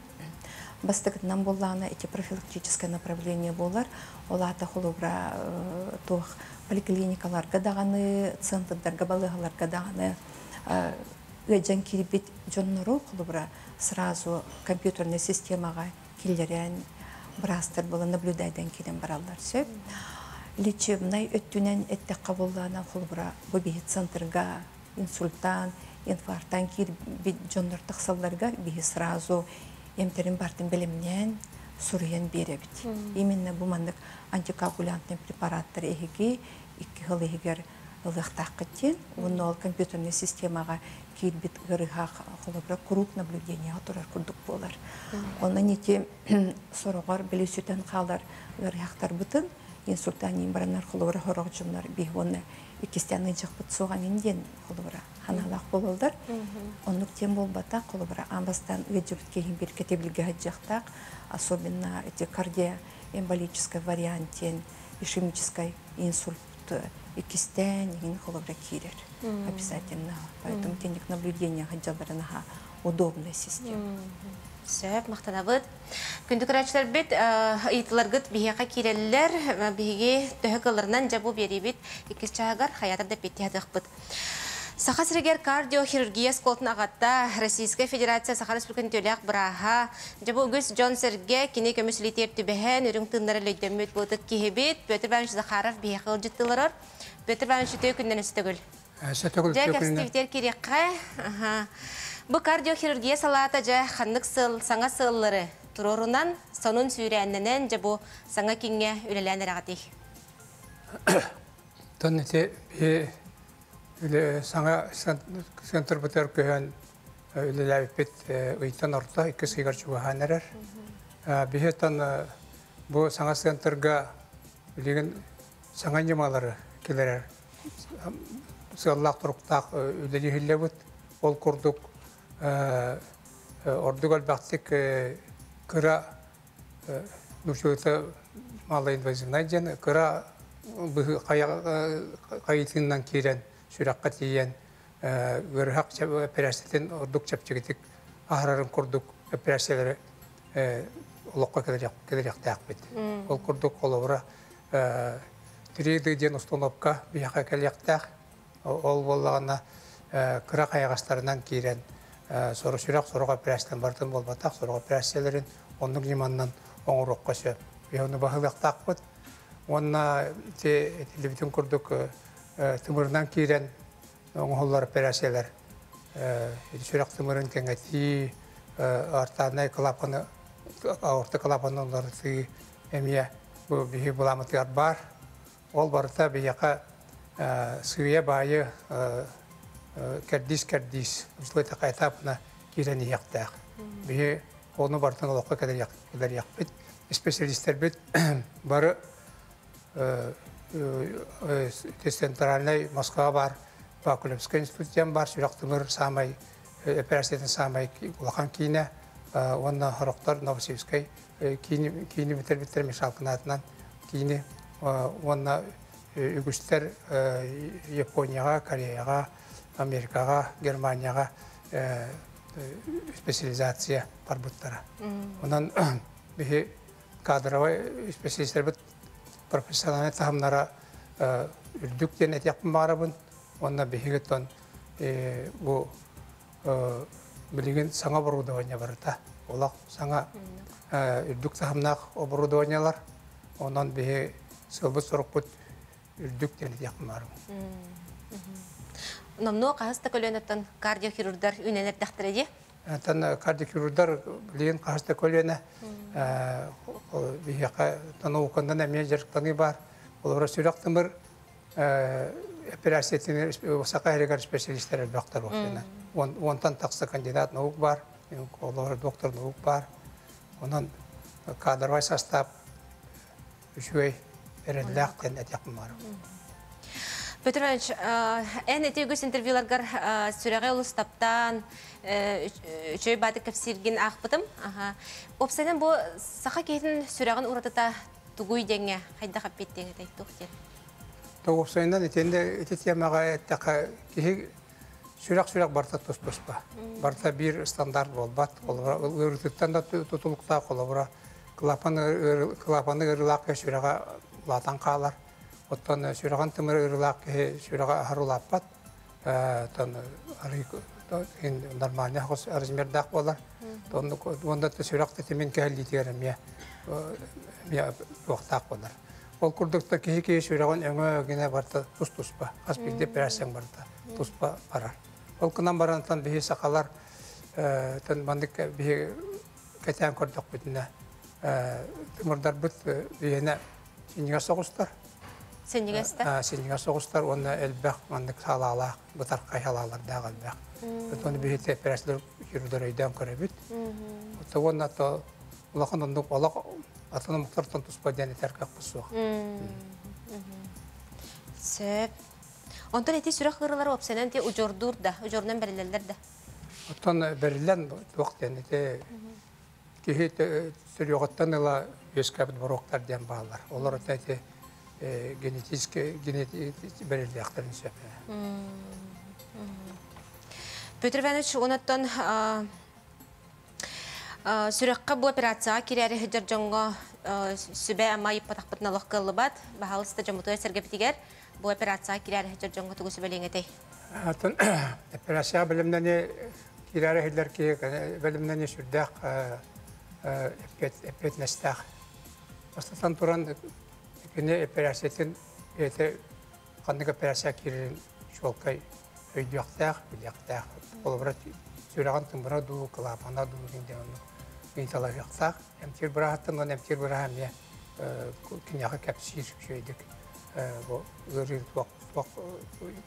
Speaker 4: Бастакытынан буоллаҕына ити профилактическое направление буолар. Ол аата холобура туох поликлиникаларга даҕаны, центрдарга, балыыһаларга даҕаны ыалдьан киирбит дьоннору холобура сразу компьютерный системаҕа киллэрэн быраастар буолан наблюдайдан киирэн бараллар сөп. Лечебный өттүнэн эттэххэ буоллаҕына холобура бу биһи центрга инсультан, инфарктан киирбит дьоннор тахсалларыгар биһи сразу эмтерин бартын бэлэмнээн суруйан биэрэбит. Именно бу маннык антикоагулянтный препараттар эһиги 2 сыл иһигэр ылыахтааххыт диэн. Уонна ол компьютерный системаҕа киирбит ыарыһах холобура круг наблюдениеҕа турар курдук буолар. Онон ити сороҕор били сүтэн хаалар ыарыһахтарбытын инсультан бараннар холобура сорох дьоннор биһи уонна иккистээн ыйдьахпыт суох эҥин диэн холобура ханаалаах буолаллар. Оннук диэн буолбатах, холобура аан бастаан ыалдьыбыт киһи бир кэтэбилгэ сылдьыахтаах, особенно эти кардиоэмболический вариант диэн ишемический инсульт иккистээн иһин холобура киирэр обязательно. Поэтому итинник наблюдение сылдьалларын наһаа удобная система.
Speaker 1: Сөп, махтанабыт. Күндү көрөөччүлэрбит, ыйытыыларгыт биһиэхэ киирэллэр, биһиги төһө кыалларынан дьэ бу биэриибит иккис чааһыгар хайаатар да эппиэттии сатыахпыт. Саха сиригэр кардиохирургия оскуолатын аҕата, Российскай Федерация Саха Республикатын үтүөлээх бырааһа, дьэ бу үгүс дьон-сэргэ кини көмүс илиитигэр түбэһэн, үрүҥ тыыннара өлөйдөммүт бу ытык киһибит Петр Иванович Захаров биһиэхэ ыалдьыттыыларар. Петр Иванович, үтүө күннэн өстөгүл.
Speaker 5: Сөтөгүл.
Speaker 1: Дьэ, кэпсэтиибитигэр киириэххэ. Бу кардиохирургия салаата дьэ ханнык сыл саҥа сыаллары туруорунан, сонун сүүрээннэнэн дьэ бу саҥа киҥҥэ үлэлээн эрэҕитий?
Speaker 5: Тон ити үлэ саҥа центрбытыгар көһөн үлэлээбиппит ыйтан орто иккис ыйыгар чугаһаан эрэр. Биһи оттон бу саҥа центрга билигин саҥа ньымалары киллэрэр сыаллаах туруктаах үлэлиһиллэбит. Ол курдук ордук элбэхтик кыра нучута малоинвазивнай диэн кыра хайытыынан киирэн сүрэххэ тиийэн ыарыһах операциятын ордук чэпчэкитик аһарарын курдук операциялары олоххо кэлиэхтээхпит. Ол курдук холобура 3D диэн установка биһиэхэ кэлиэхтээх. Ол буоллаҕына кыра хайаҕастарынан киирэн сүрэх сорох операциятын барытын буолбатах, сорох операцияларын оннук ньыманнан оҥоруохха сөп. Биһи ону баһылыахтаахпыт. Уонна ити этиллибитин курдук тымырынан киирэн оҥоһуллар операциялар сүрэх тымырын кэҥэтии, аортальнай клапаны, аорта клапаны уларытыы эмиэ бу биһи былааммытыгар баар. Ол барыта биһиэхэ сыыйа-баайы кэрдиис-кэрдиис этапына киирэн иһиэхтээх. Биһи ону барытын олоххо кэлэриэхпит. Специалистэрбит бары центральный Москва бар, Бакулевскай институт диэн бар, сүрэх тымыр саамай операциятын саамай улахан киинэ, уонна сорохтор Новосибирскай киини бүтэрбиттэр Мишалкынатынан киини уонна үгүстэр Японияҕа, Кореяҕа, Америкаҕа, Германияҕа специализация барбыттара. Онон биһи кадровай специалистербит профессиональный таһымнара үрдүк диэн этиэхпин баҕарабын. Уонна биһиги бу билигин саҥа оборудование барыта. Олох саҥа үрдүк таһымнаах оборудованиелар. Онон биһи сылбыт сорукпут үрдүк диэн этиэхпин баҕарабын.
Speaker 1: Номнуо хаһыс да көлүөнэттэн кардиохирурдар үүнэн эрдэхтэрэ дии?
Speaker 5: Тан кардиохирурдар билигин хаһыс да көлүөнэ биһиэхэ науканан эмиэ дьарыктаныы бар. Олора сүрэх тымыр операциятын саха эригэр специалисттер элбэхтэр буолсуна. Онтон тахса кандидат наук бар, олор доктор наук бар. Онон кадровый состав үчүгэй эрэллээх диэн этиэхпин баҕарабын.
Speaker 1: Петр Иванович, эн ити үгүс интервьюларгар сүрэҕи олус таптаан, үчүгэй баатык кэпсииргин аахпытым. Уопсайынан бу саха киһитин сүрэҕин уратыта тугуй диэҥҥэ хайдах эппиэттиэҥ этэй туох диэн?
Speaker 5: Уопсайынан итиннэ ити темаҕа эттэххэ киһи сүрэх-сүрэх барыта тус-туспа. Барыта биир стандарт буолбат. Холобура ыарыытыттан да тутулуктаах, холобура клапан клапаны ыарыылаах киһи сүрэҕэ улаатан хаалар. Оттон сүрэҕин тымыр ыарыылаах киһи сүрэҕэ аһар улааппат. Нормальный размердаах буолар. Онно сүрэх тэтимин кэһэллиитигэр эмиэ эмиэ туохтаах буолар. Ол курдук да киһи киһи сүрэҕин өҥө гинэ барыта тус-туспа. Хас биирдии операцияң барыта туспа барар. Ол гынан барантан биһи сахалар маннык биһи кэтээн көрдөхпүтүнэ тымырдарбыт биһиэнэ синньигэс соҕустар.
Speaker 1: Синньигэстэр?
Speaker 5: Синньигэс соҕустар уонна элбэх маннык салаалаах, бытархай салаалардаах элбэх. Оттон биһи операциялар хирурдар өйдөөн көрөбүт. Уонна то улахан оннук олох атын омуктартан туспа диэн этэр кыахпыт суох.
Speaker 1: Сөп. Онтон ити сүрэх ыарыылары уопсайынан ти удьуордуур да, удьуорунан бэриллэллэр да?
Speaker 5: Оттон бэриллэн туох диэн ити киһи төрүөҕүттэн ыла үөскээбит боруоктар диэн бааллар. Олор ити генетически бэриллиэхтэрин сөп.
Speaker 1: Петр Иванович, онуттан сүрэххэ бу операцияҕа киирээри сылдьар дьоҥҥо сүбэ ама ыйыппатахпытына олох кыаллыбат. Баһаалыста дьоммутугар сэргэбитигэр бу операцияҕа киирээри сылдьар дьоҥҥо тугу сүбэлиэҥ этэй?
Speaker 5: Атын операция бэлэмнэни киирээри иһиллэр киһи бэлэмнэни сүрдээх эппиэтинэстээх. Бастатан туран, кини операциятын бэйэтэ ханнык операция киирэрин чуолкай өйдүөхтээх, билиэхтээх. Холобура, сүрэҕин тымыра дуу, кылаапана дуу диэн оннук ыйыталаһыахтаах. Эмтиир бырааһыттан уонна эмтиир бырааһа эмиэ киниэхэ кэпсиир үчүгэйдик бу ыарыы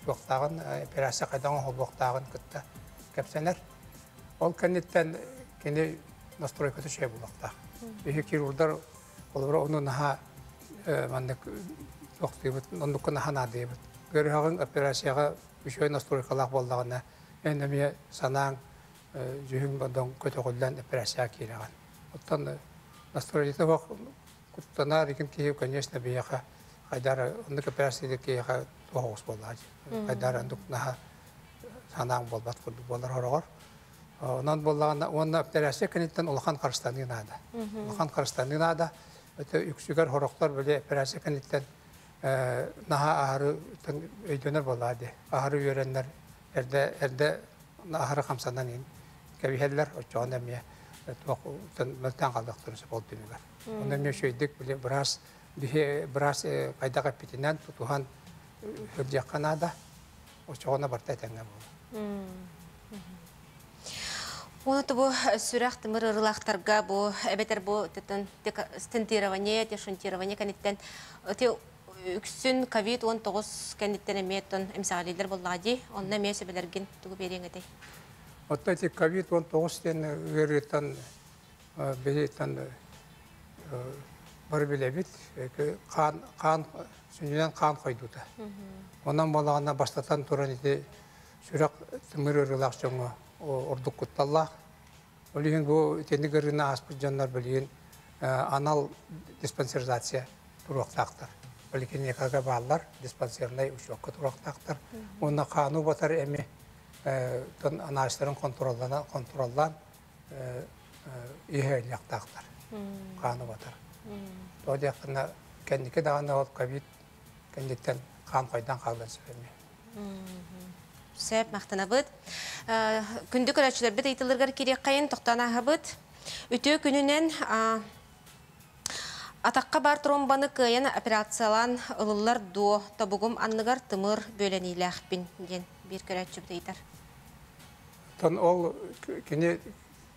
Speaker 5: туохтааҕын, операция хайдах оҥоһуллуохтааҕын кытта кэпсэнэр. Ол кэнниттэн кини настройката үчүгэй буолуохтаах. Биһи хирурдар холобура ону наһаа маннык туохтуйбут, оннукка наһаа наадыйабыт. Ыарыһаҕыҥ операцияҕа үчүгэй настройкалаах буоллаҕына, эн эмиэ санааҥ, дьүһүҥ бодоҥ көтөҕүллэн операцияҕа киирэҕин. Оттон настроениета суох куттанар игин киһи, конечно, биһиэхэ хайдаар оннук операция киһиэхэ туох оҕус буоллаҕа дии. Хайдаар оннук наһаа санааҥ буолбат курдук буолар хороҕор. Онон буоллаҕына уонна операция кэнниттэн улахан харыстаныы наада. Улахан харыстаныы наада. Это үксүгэр хорохтор били операция кэнниттэн наһаа аһары өйдөнөр буоллаҕа дии. Аһары үөрэннэр эрдэ эрдэ аһары хамсанан иһин кэбиһэллэр, оччоҕуна эмиэ туох мөлтөөн хаалыахтарын сөп ол түмүгэр. Онно эмиэ үчүгэйдик били быраас биһи быраас хайдах эппитинэн тутуһан сылдьыахха наада. Оччоҕуна барыта этэҥҥэ буолар.
Speaker 1: Уонна бу сүрэх тымыр ыарыылаахтарга бу эбэтэр бу стентирование, шунтирование кэнниттэн үксүн ковид-19 кэнниттэн эмиэ оттон эмсэҕэлииллэр буоллаҕа дии. Онно эмиэ сүбэлэргин тугу биэриэҥ этэй?
Speaker 5: Оттон ити ковид-19 диэн ыарыыттан биһиттэн бары билэбит хаан хаан сүнньүнэн хаан хойдуута. Онон буоллаҕына бастатан туран ити сүрэх тымыр ыарыылаах дьоҥҥо ордук кутталлаах. Ол иһин бу итинник ыарыыны ааспыт дьоннор билигин анал диспансеризация туруохтаахтар. Поликлиникаҕа бааллар, диспансернай учуокка туруохтаахтар. Уонна хааны убатар эми анализтарын контроллана контроллаан иһэ хааны убатар. Тоҕо диэххинэ кэнники даҕаны ол ковид кэнниттэн хаан хойдон хаалан сөп эмиэ.
Speaker 1: Сөп, махтанабыт. Күндү көрөөччүлэрбит ыйытыларгар кириэххэйин тохтоон ааһабыт. Үтүө күнүнэн атахха бар тромбаны кыайан операциялаан ылыллар дуо, тобугум анныгар тымыр бүөлэниилээхпин диэн биир көрөөччүбүт ыйытар.
Speaker 5: Оттон ол кини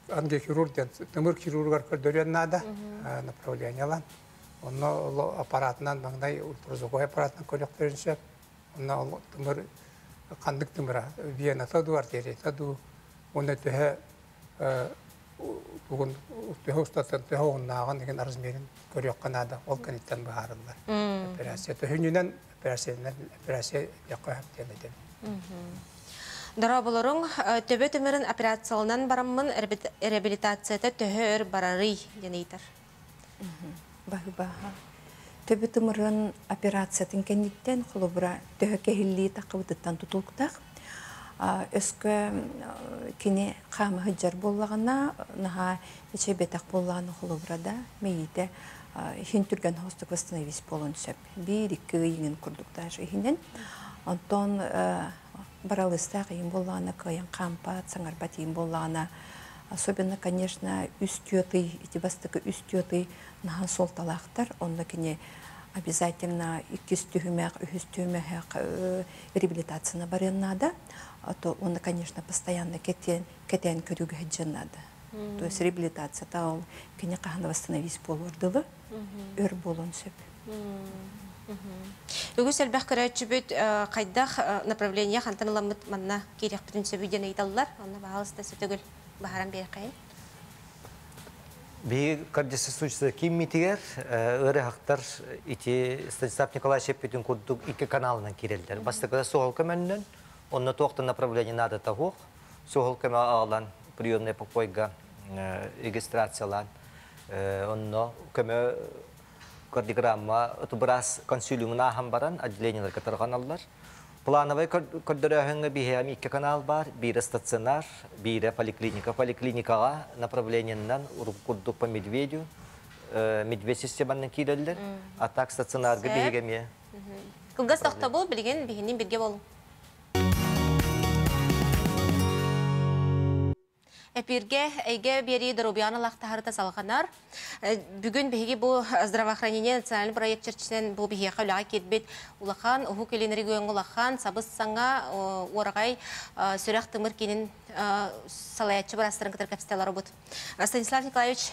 Speaker 5: ангиохирург диэн тымыр хирургар көрдөрүөн наада направлениелан. Онно ол аппаратынан маҥнай ультразвуковой аппаратынан көрүөхтэрин сөп. Онно ол тымыр ханнык тымыра вената дуу, артерията дуу, уонна төһө тугун төһө устатын, төһө уһуннааҕын деген размерин көрүөххэ наада. Ол кэнниттэн быһаарыллар. Операция төһүнүнэн операциянан операция диэххэ сөп диэн этэбин.
Speaker 1: Дорооболоруҥ, төбө тымырын операцияланан бараммын реабилитацията төһө өр барарый диэн ыйытар.
Speaker 4: Баһы-баһа. Төбө тымырын операциятын кэнниттэн холобура төһө кэһиллии таххыбытыттан тутулуктаах. Өскө кини хаама сылдьар буоллаҕына, наһаа эчэйбэтэх буоллаҕына холобура да мэйиитэ иһин түргэн соҕустук восстановить буолуон сөп. Биир-икки ый иҥин курдук даже иһинэн. Онтон баралыыстаах иһин буоллаҕына кыайан хаампат, саҥарбат иһин буоллаҕына, особенно, конечно, үс түөрт ый, ити бастакы үс түөрт ый наһаа суолталаахтар. Онно кини обязательно иккис түһүмэх, үһүс түһүмэх реабилитацияны барыан наада. А то он, конечно, постоянно кэтээн, кэтээн көрүүгэ сылдьыан наада. То есть реабилитацията ол кини хаһан восстановить буолуор дылы өр буолуон сөп.
Speaker 1: Үгүс элбэх көрөөччүбүт хайдах направление хантан ыламмыт манна киириэхпитин сөбүй диэн ыйыталлар. Онно баһаалыста сөтөгүл баһаран биэрэххэйин.
Speaker 3: Биһиги кардиососудистая кииммитигэр ыарыһахтар ити Станислав Николаевич эппитин курдук икки каналынан киирэллэр. Бастакыта суһал көмөннөн, онно туох да направление наадата суох. Суһал көмө аҕалан приемный покойга регистрациялаан, онно көмө кардиограмма быраас консилиумун ааһан баран отделениеларга тарҕаналлар. Плановай көрдөрөөһүҥҥэ биһиэхэ икки канал баар. Биирэ стационар, биирэ поликлиника. Поликлиникаҕа направлениеннан курдук по Медведю, Медведь системанан киирэллэр. А так стационарга биһигэ эмиэ.
Speaker 1: Кылгас тохтобул билигин биһинин бирге болуҥ. Эпирге эйге биэрии доруобуйаҕа аналлаах таһаарыыта салҕанар. Бүгүн биһиги бу здравоохранение национальный проект чэрчитинэн бу биһиэхэ үлэҕэ киирбит улахан Уһук Илин региоҥҥа улахан сабыс-саҥа уораҕай сүрэх-тымыр киинин салайааччы быраастарын кытары кэпсэтэ бут. Станислав Николаевич,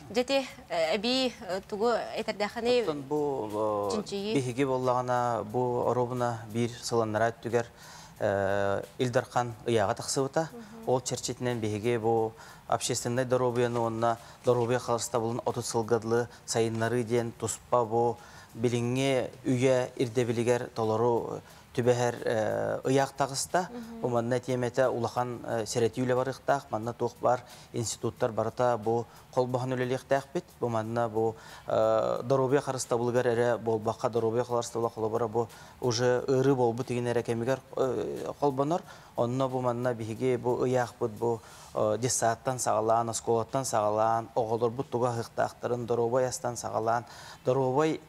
Speaker 1: дьэти эбии тугу этэрдэххиний?
Speaker 2: Оттон бу биһиги буоллаҕына бу оруобуна биир сыланнара өттүгэр Ил Дархан ыйааҕа тахсыбыта. Ол чэрчитинэн биһиги бу общественнай доруобуйаны уонна доруобуйа харыстабылын 30 сылга дылы сайыннарыы диэн туспа бу билиҥҥи үйэ ирдэбилигэр толору түбэһэр ыйаах таҕыста. Бу манна тиэмэтэ улахан сэрэтии үлэ барыахтаах. Манна туох баар институттар барыта бу холбоһон үлэлиэхтээхпит. Бу манна бу доруобуйа харыстабылыгар эрэ буолбакка, доруобуйа харыстабыла холобура бу уже ыарыы буолбут игин эрэ кэмигэр холбонор. Онно бу манна биһиги бу ыйаахпыт бу детсадтан саҕалаан, оскуолаттан саҕалаан, оҕолорбут туга аһыахтаахтарын доруобай астан саҕалаан, доруобай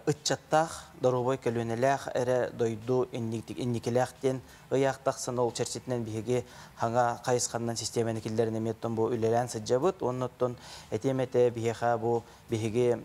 Speaker 2: ыччаттаах, доруобай көлүөнэлээх эрэ дойду инникилээх диэн ыйаах тахсан ол чэрчитинэн биһиги хаҥа хайысханнан систиэмэни киллэрин эмиэттэн бу үлэлээн сылдьабыт. Уонна оттон этиэм этэ биһиэхэ бу биһиги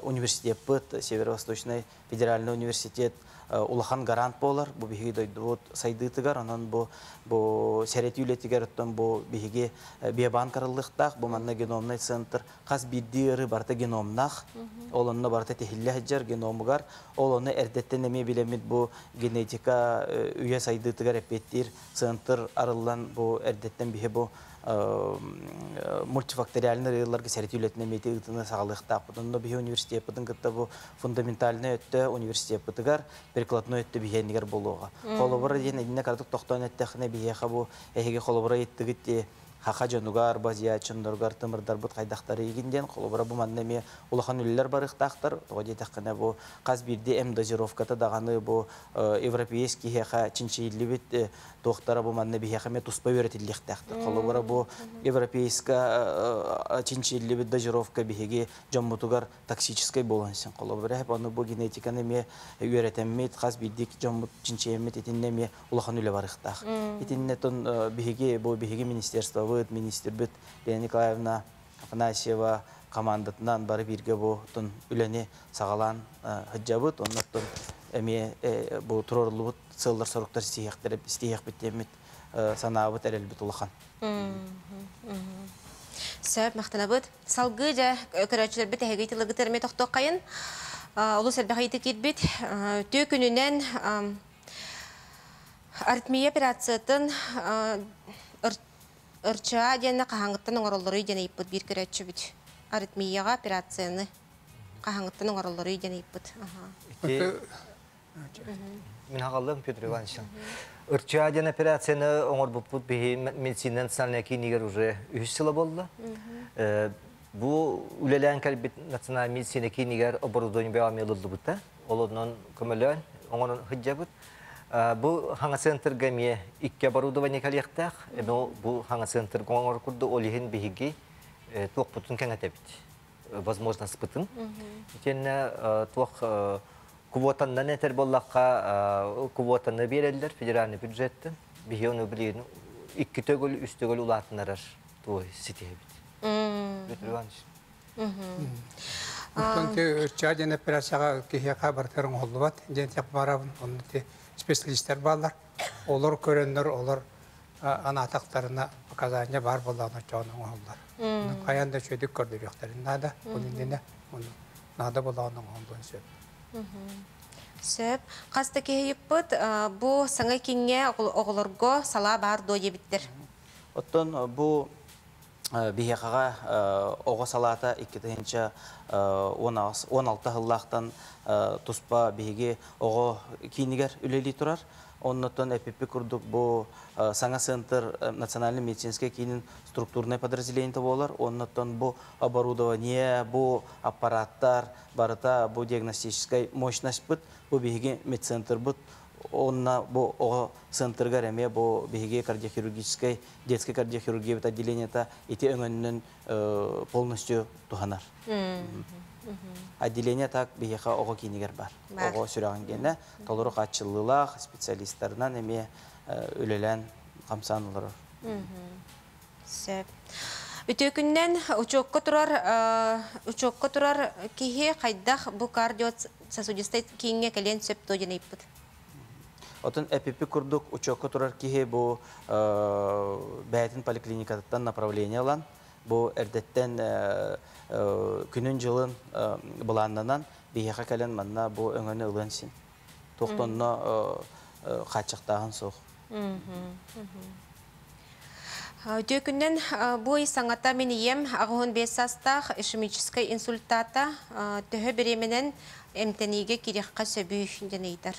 Speaker 2: университеппыт, Северо-Восточный федеральный университет улахан гарант буолар. Бу биһиги дойдубут сайдыытыгар, онон бу бу сэрэтии үлэтигэр оттон бу биһиги биобанк арыллыахтаах, бу манна геномный центр хас биирдии ыарыы барыта геномнаах, ол онно барыта тиһиллэ сылдьар геномугар, ол ону эрдэттэн эмиэ билэммит бу генетика үйэ сайдыытыгар эппиэттиир центр арыллан бу эрдэттэн биһи бу мультифакториальный ыарыыларга сэрэтии үлэтин эмиэ ыытыны саҕалыахтаахпыт. Онно биһи университеппытын кытта бу фундаментальнай өттө университеппытыгар, прикладной өттө биһиэнигэр буолуоҕа. Холобура диэн итиннэ кыратык тохтоон эттэххинэ биһиэхэ бу эһиги холобура ыйыттыгыт дии хаха дьонугар, базияччыннарыгар тымырдарбыт хайдахтары игин диэн холобура бу манна эмиэ улахан үлэлэр барыахтаахтар. Тоҕо диэтэххинэ бу хас биирдии эм дозировката даҕаны бу европейский киһиэхэ чинчийиллибит туохтара бу манна биһиэхэ эмиэ туспа үөрэтиллиэхтээхтэр. Холобура бу европейская чинчийиллибит дозировка биһиги дьоммутугар токсическай буолан син холобура ону бу генетиканы эмиэ үөрэтэммит хас биирдии дьоммут чинчийэммит итиннэ эмиэ улахан үлэ барыахтаах. Итиннэ тон биһиги бу биһиги министерствобыт, министрбит Лена Николаевна Афанасьева командатынан бары бииргэ бу тон үлэни саҕалаан сылдьабыт. Оннуттан эмиэ бу туруоруллубут сыаллар соруктар ситиһиэхпит диэммит санаабыт эрэлбит улахан.
Speaker 1: Сөп, махтанабыт. Салгыы дьэ көрөөччүлэрбит эһиги тылыгытыр эмиэ тохтуоххайын. Олус элбэх ыйытыы киирбит. Үтүө күнүнэн аритмия операциятын ырчаа диэнне хаһааҥҥыттан оҥороллоруй диэн ыйыппыт биир көрөөччүбүт. Аритмияҕа операцияны хаһааҥҥыттан оҥороллоруй диэн ыйыппыт.
Speaker 3: Мин хагаллым Петр Иванович. Ырчаа диэн операцияны оҥорбуппут биһи медицина национальная киинигэр уже үһүс сыла буолла. Бу үлэлээн кэлбит национальная медицина киинигэр оборудование бөҕө ылыллыбыта. Ол онон көмөлөөн оҥорон сылдьабыт. Бу хаҥа центрга эмиэ икки оборудование кэлиэхтээх. Бу хаҥа центрга оҥорор курдук ол иһин биһиги туохпутун кэҥэтэбит. Возможностьпытын. Итиэннэ туох квотаннан этэр буоллахха квотаны биэрэллэр федеральный бюджеттен. Биһи ону билигин икки төгүл, үс төгүл улаатынарар туой ситиһэбит. Петр Иванович.
Speaker 5: Оттон ырчаа диэн операцияҕа киһиэхэ барытыгар оҥоһуллубат диэн этиэх баарабын. Онно ти специалистар бааллар. Олор көрөннөр, олор анаатахтарына показания баар буоллаҕына оччоҕуна оҥоһуллар. Хайаан да үчүгэйдик көрдөрүөхтэрин наада. Ол иннинэ ону наада буоллаҕына оҥоһуллуон сөп.
Speaker 1: Сөп. Хас да киһи ыйыппыт, бу саҥа киҥҥэ оҕолорго салаа баар дуо диэбиттэр.
Speaker 2: Оттон бу биһиэхэҕэ оҕо салаата 2016 сыллаахтан туспа биһиги оҕо киинигэр үлэлии турар. Оннуттан эпиппи курдук бу саҥа центр национальный медицинскэй киинин структурнай подразделениета буолар. Оннуттан бу оборудование, бу аппараттар барыта бу диагностическай мощностьпыт, бу биһиги медцентрбыт онно бу оҕо центргар эмиэ бу биһиги кардиохирургическай детскай кардиохирургия отделениета ити өҥөннөн полностью туһанар. Отделение так биһиэхэ оҕо киинигэр бар. Оҕо сүрэҕин гиэнэ толору хааччыллыылаах специалисттарынан эмиэ үлэлээн хамсаан олорор.
Speaker 1: Сөп. Үтүө күнүнэн учуокка турар учуокка турар киһи хайдах бу кардиососудистай кииҥҥэ кэлиэн сөп дуо диэн ыйыппыт.
Speaker 2: Отон эпипи курдук учуокка турар киһи бу бэйэтин поликлиникатыттан направление ылан, бу эрдэттэн күнүн-дьылын былааннанан биһиэхэ кэлэн манна бу өҥөнү ылыан син. Туохтонно хааччахтааһын суох.
Speaker 1: Үтүө күнүнэн бу ый саҥата мин ийэм 85 саастаах ишемическай инсультата төһө бириэмэнэн эмтэниигэ кириэххэ сөбүй диэн ыйытар.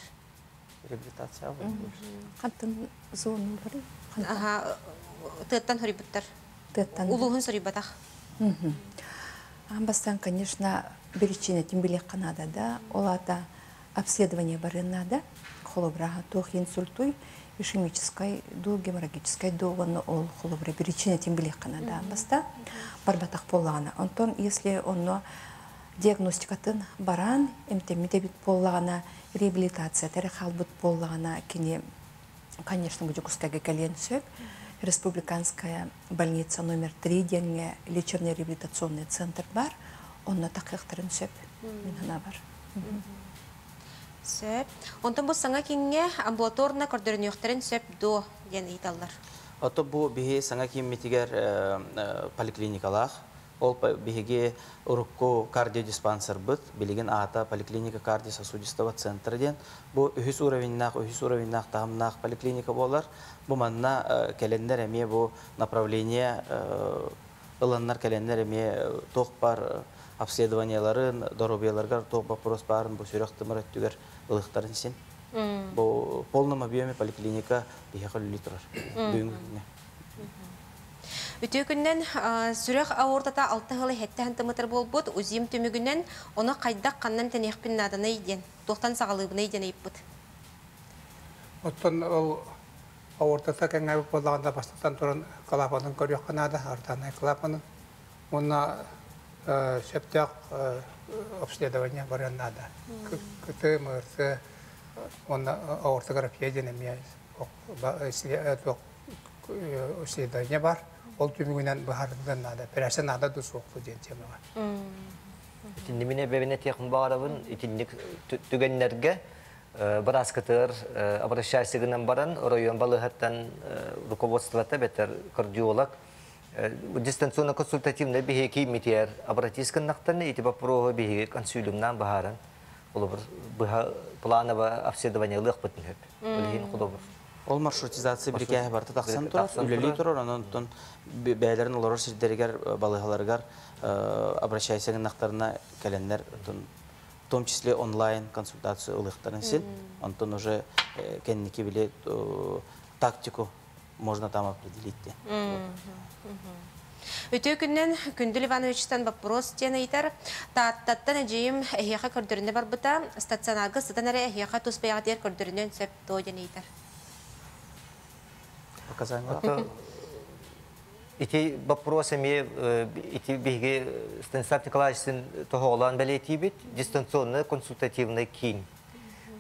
Speaker 2: Реабилитация
Speaker 4: Хантан зонулары?
Speaker 1: Аха, тыаттан хоруйбуттар.
Speaker 4: Тыаттан.
Speaker 1: Улууһун суруйбатах.
Speaker 4: Аан бастаан, конечно, причинатын билиэххэ наада да, ол аата обследование барыан наада. Холобура, туох инсультуй, ишемическай дуу, геморрагическай дуу, уонна ол холобура причинатын билиэххэ наада аан бастаан. Барбатах буоллаҕына. Онтон, если онно диагностикатын баран, эмтэммит эбит буоллаҕына, реабилитацията эрэ хаалбыт буоллаҕына, кини, конечно, бу Дьокуускайга кэлиэн сөп. Республиканская больница номер 3 диэҥҥэ лечебный реабилитационный центр бар. Онно тахыахтарын сөп. Мин санаабар.
Speaker 1: Сөп. Онтон бу саҥа кииҥҥэ амбулаторно көрдөрүнүөхтэрин сөп дуо диэн ыйыталлар.
Speaker 2: Ото бу биһи саҥа кииммитигэр поликлиникалаах. Ол биһиги урукку кардиодиспансербыт, билигин аата поликлиника кардиососудистого центра диэн. Бу үһүс уровеннаах таһымнаах поликлиника буолар. Бу манна кэлэннэр эмиэ бу направление ыланнар кэлэннэр эмиэ туох бар обследованияларын, доруобуйаларыгар туох вопрос баарын бу сүрэх тымыр өттүгэр ылыахтарын син. Бу полном объеме поликлиника биһиэхэ үлэлии турар. Бүгүҥҥү күҥҥэ.
Speaker 1: Үтүө күнүнэн сүрэх аортата 6 сыл 7 сантиметр буолбут УЗИм түмүгүнэн ону хайдах ханна эмтэниэхпин нааданый диэн, туохтан саҕалыыбыный диэн ыйыппыт.
Speaker 5: Оттон ол аортата кэҥээбит буоллаҕына бастатан туран клапанын көрүөххэ наада, аортальнай клапанын. Уонна сөптөөх обследование барыан наада. КТ, МРТ, уонна аортография диэн эмиэ исследование бар. Ол түмүгүнэн быһаарыллыан наада. Операция наада дуу суох диэн темаҕа.
Speaker 3: Итинни мин эбэбин этиэхпин баҕарабын, итинник түгэннэргэ бырааскытыгар обращайся гынан баран, оройуон балыыһаттан руководствота бэтэр кардиолог дистанционно консультативный биһиги кииммитигэр обратись гыннахтарына ити вопроһу биһиги консилиумнаан быһааран, холобур, быһа планово обследование ылыахпытын сөп. Ол иһин холобур.
Speaker 2: Ол маршрутизация бирикээһи барыта тахсан турар, үлэлии турар, онон бэйэлэрин олорор сирдэригэр, балыыһаларыгар обращайся гыннахтарына кэлэннэр, в том числе онлайн консультацию ылыахтарын син. Онтон уже кэнники били тактику можно там определить.
Speaker 1: Үтүө күнүнэн Күндүл Ивановичтан вопрос диэн ыйытар. Тааттаттан эдьиийим эһиэхэ көрдөрүнэ барбыта. Стационарга сытан эрэ эһиэхэ тус бэйэҕитигэр көрдөрүнүөн сөп дуо диэн ыйытар.
Speaker 2: Показания.
Speaker 3: Ити вопрос эмиэ ити биһиги Станислав Николаевичтын тоһоҕолоон бэлиэтиибит дистанционный консультативный киин.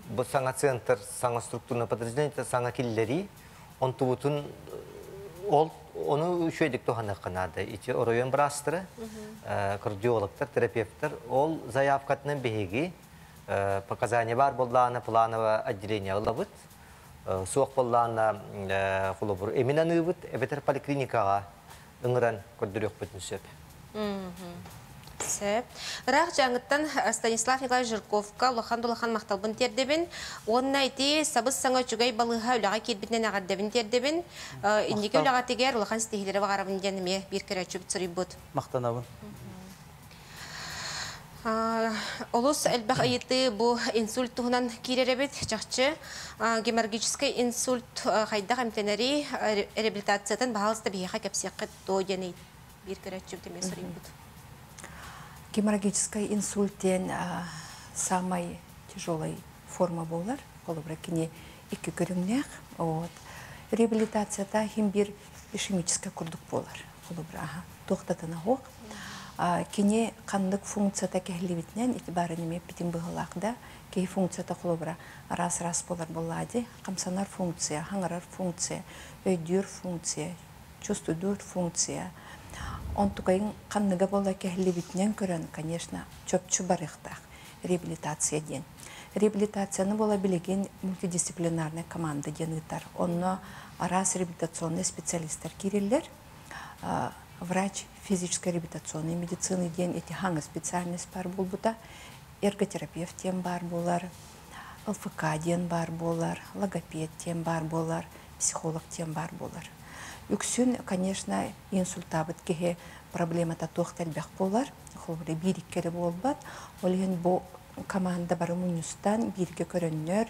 Speaker 3: Бу саҥа центр, саҥа структурное подразделение, саҥа киллэрии, онтубутун ол ону үчүгэйдик туһаныахха наада. Ити оройуон быраастара, кардиологтар, терапевттар ол заявкатынан биһиги показания бар буоллаҕына плановое отделение ылабыт. Суох буоллаҕына холобур эмин аныыбыт, эбэтэр поликлиникаҕа ыҥыран көрдөрүөхпүтүн сөп.
Speaker 1: Сөп. Ыраах Дьааҥыттан Станислав Николаевич Жирковка улахан улахан махталбын тиэрдэбин. Уонна ити сабыс саҥа үчүгэй балыыһа үлэҕэ киирбитинэн эҕэрдэбин тиэрдэбин. Инники үлэҕитигэр улахан ситиһиилэри баҕарабын диэн эмиэ биир көрөөччүбүт суруйбут.
Speaker 2: Махтанабын.
Speaker 1: Олус элбэх ыйытыы бу инсульт туһунан киирэр эбит. Чахчы геморрагический инсульт хайдах эмтэнэрий, реабилитациятын баһаалыста биһиэхэ кэпсиэххит дуо диэн биир көрөөччүбүт эмиэ суруйбут.
Speaker 4: Геморрагический инсульт диэн самай тяжелый форма буолар. Холобура кини икки көрүҥнээх. Вот. Реабилитацията хим бир ишемический курдук буолар. Холобура туохтатына суох. Кини ханнык функцията кэһиллибитинэн ити баарын эмиэ эппитим быһыылаах да, киһи функцията холобура араас-араас буолар буоллаа дии. Хамсанар функция, хаҥарар функция, өйдүүр функция, Чувствуйдуур функция. Онтукайын ханныга буола кэһиллибитинэн көрөн, конечно, чопчу барыахтаах реабилитация диэн. Реабилитацияны буола билигин мультидисциплинарная команда диэн ыытар. Онно араас реабилитационный специалисттар киирэллэр. Врач физической реабилитационной медицины диэн ити хаҥа специальность бар буолбута. Эрготерапевт диэн баар буолар, ЛФК диэн баар буолар, логопед диэн баар буолар, психолог диэн баар буолар. Үксүн, конечно, инсультаабыт киһи проблемата туох да элбэх буолар. Холобура, биир икки эрэ буолбат. Ол иһин бу команда бары мунньустан бииргэ көрөннөр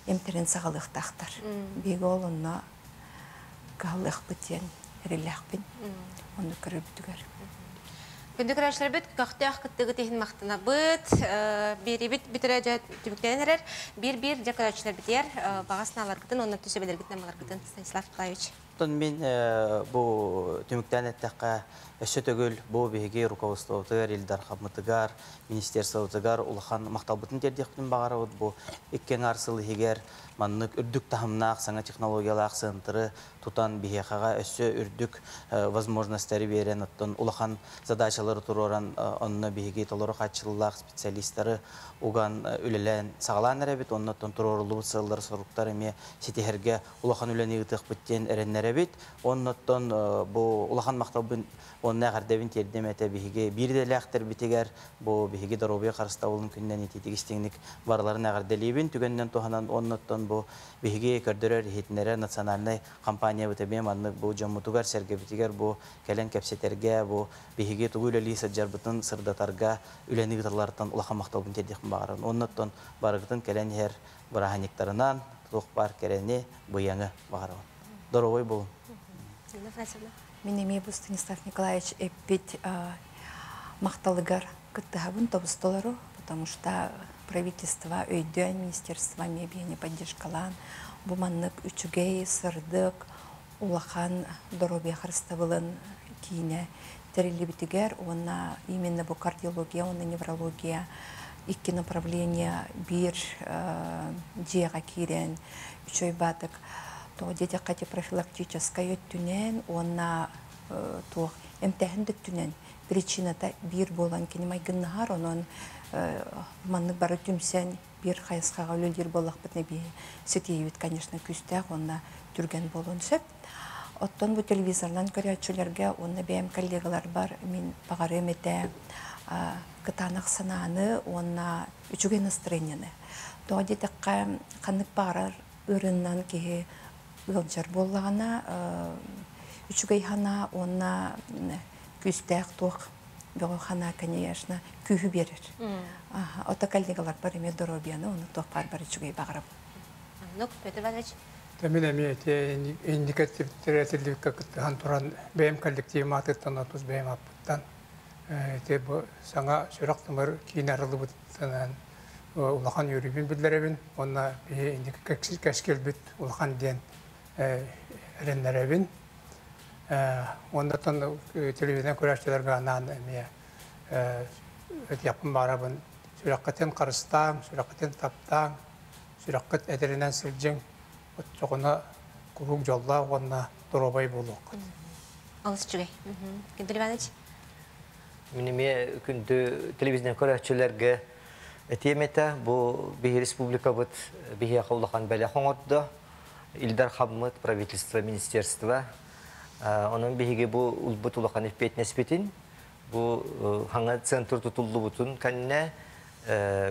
Speaker 4: эмтэрин саҕалыахтаахтар. Биһиги ол онно кыһаллыахпыт диэн эрэллээхпин. Оннук көрөрбүтүгэр.
Speaker 1: Күндү көрөөччүлэрбит, көхтөөх кыттыгыт иһин махтанабыт. Биэрибит бүтэрэ дьэ түмүктэнэн эрэр. Биир-биир дьэ көрөөччүлэрбитигэр баҕа санааларгытын уонна түсүбэлэргитин амаларгытын Станислав Николаевич.
Speaker 2: Оттон мин бу түмүктээн эттэххэ, өссө төгүл бу биһиги руководствобытыгар, Ил Дархаммытыгар, министерствобытыгар улахан махталбытын тиэрдиэхпитин баҕарабыт. Бу икки аҥаар сыл иһигэр маннык үрдүк таһымнаах саҥа технологиялаах центры тутан биһиэхэҕэ өссө үрдүк возможностары биэрэн, оттон улахан задачалары туруоран, онно биһиги толору хааччыллаах специалистары уган үлэлээн саҕалаан эрэбит. Онно оттон туруоруллубут сыаллар-соруктар эмиэ ситиһэргэ улахан үлэни ыытыахпыт диэн эрэннэрэбит. Оннуттан бу улахан махталбын уонна эҕэрдэбин тиэрдиэм этэ биһиги биир идэлээхтэрбитигэр, бу биһиги доруобуйа харыстабылын күнүнэн итиитик истиҥник барыларын эҕэрдэлиибин. Түгэнинэн туһанан оннуттан бу биһиги көрдөрөр иһитиннэрэр национальнай компаниябыт эмиэ маннык бу дьоммутугар-сэргэбитигэр бу кэлэн кэпсэтэргэ, бу биһиги тугу үлэлии сылдьарбытын сырдатарга үлэни ыыталларыттан улахан махталбын тиэрдиэхпин баҕарабын. Оннуттан барыгытын кэлэн иһэр бырааһынньыктарынан туох баар кэрэни, быйаҥы баҕарабын. Доруобай буолуҥ.
Speaker 1: Нина Афанасьевна.
Speaker 4: Мин эмиэ бу Станислав Николаевич эппит махталыгар кыттыһабын тобус-толору, потому что правительство өйдөөн, министерство эмиэ биһини поддержкалаан, бу маннык үчүгэй, сырдык, улахан доруобуйа харыстабылын киинэ тэриллибитигэр уонна именно бу кардиология уонна неврология икки направление биир дьиэҕэ киирэн үчүгэй баатык тоҕо диэтэххэ ити профилактическай өттүнэн уонна туох эмтээһин да өттүнэн причината биир буолан кини майгыннаһар, онон маннык бары түмсэн биир хайысхаҕа үлэлиир буоллахпытына биһи ситиһиибит, конечно, күүстээх уонна түргэн буолуон сөп. Оттон бу телевизорынан көрөөччүлэргэ уонна бэйэм коллегаларбар мин баҕарыам этэ кытаанах санааны уонна үчүгэй настроениены. Тоҕо диэтэххэ, ханнык баҕарар ыарыыннан киһи ыалдьар буоллаҕына, үчүгэй санаа уонна күүстээх туох бөҕө санаа, конечно, күүһү биэрэр. Ото коллегаларбар эмиэ доруобуйаны уонна туох баар бары үчүгэй баҕарабын.
Speaker 1: Оннук, Петр Иванович.
Speaker 5: Мин эмиэ ити индикативтэр этиллибиккэ кыттыһан туран бэйэм коллективым аатыттан отус бэйэм ааппыттан ити бу саҥа сүрэх-тымыр киин арыллыбытынан улахан үөрүүбүн биллэрэбин уонна биһи инники кэскилбит улахан диэн эрэннэрэбин. Уоннаттан телевизионнай көрөөччүлэргэ анаан эмиэ этиэхпин баҕарабын. Сүрэххитин харыстааҥ, сүрэххитин таптааҥ, сүрэххит этэринэн сылдьыҥ, оччоҕуна куруук дьоллоох уонна доруобай буолуоххут.
Speaker 1: Олус үчүгэй. Күндүл Иванович.
Speaker 3: Мин эмиэ күндү телевизионнай көрөөччүлэргэ этиэм этэ, бу биһи республикабыт биһиэхэ улахан бэлэх оҥордо. Ил Дархаммыт, правительство, министерство. Онон биһиги бу ылбыт улахан эппиэтинэспитин, бу хаҥа центр тутуллубутун кэннэ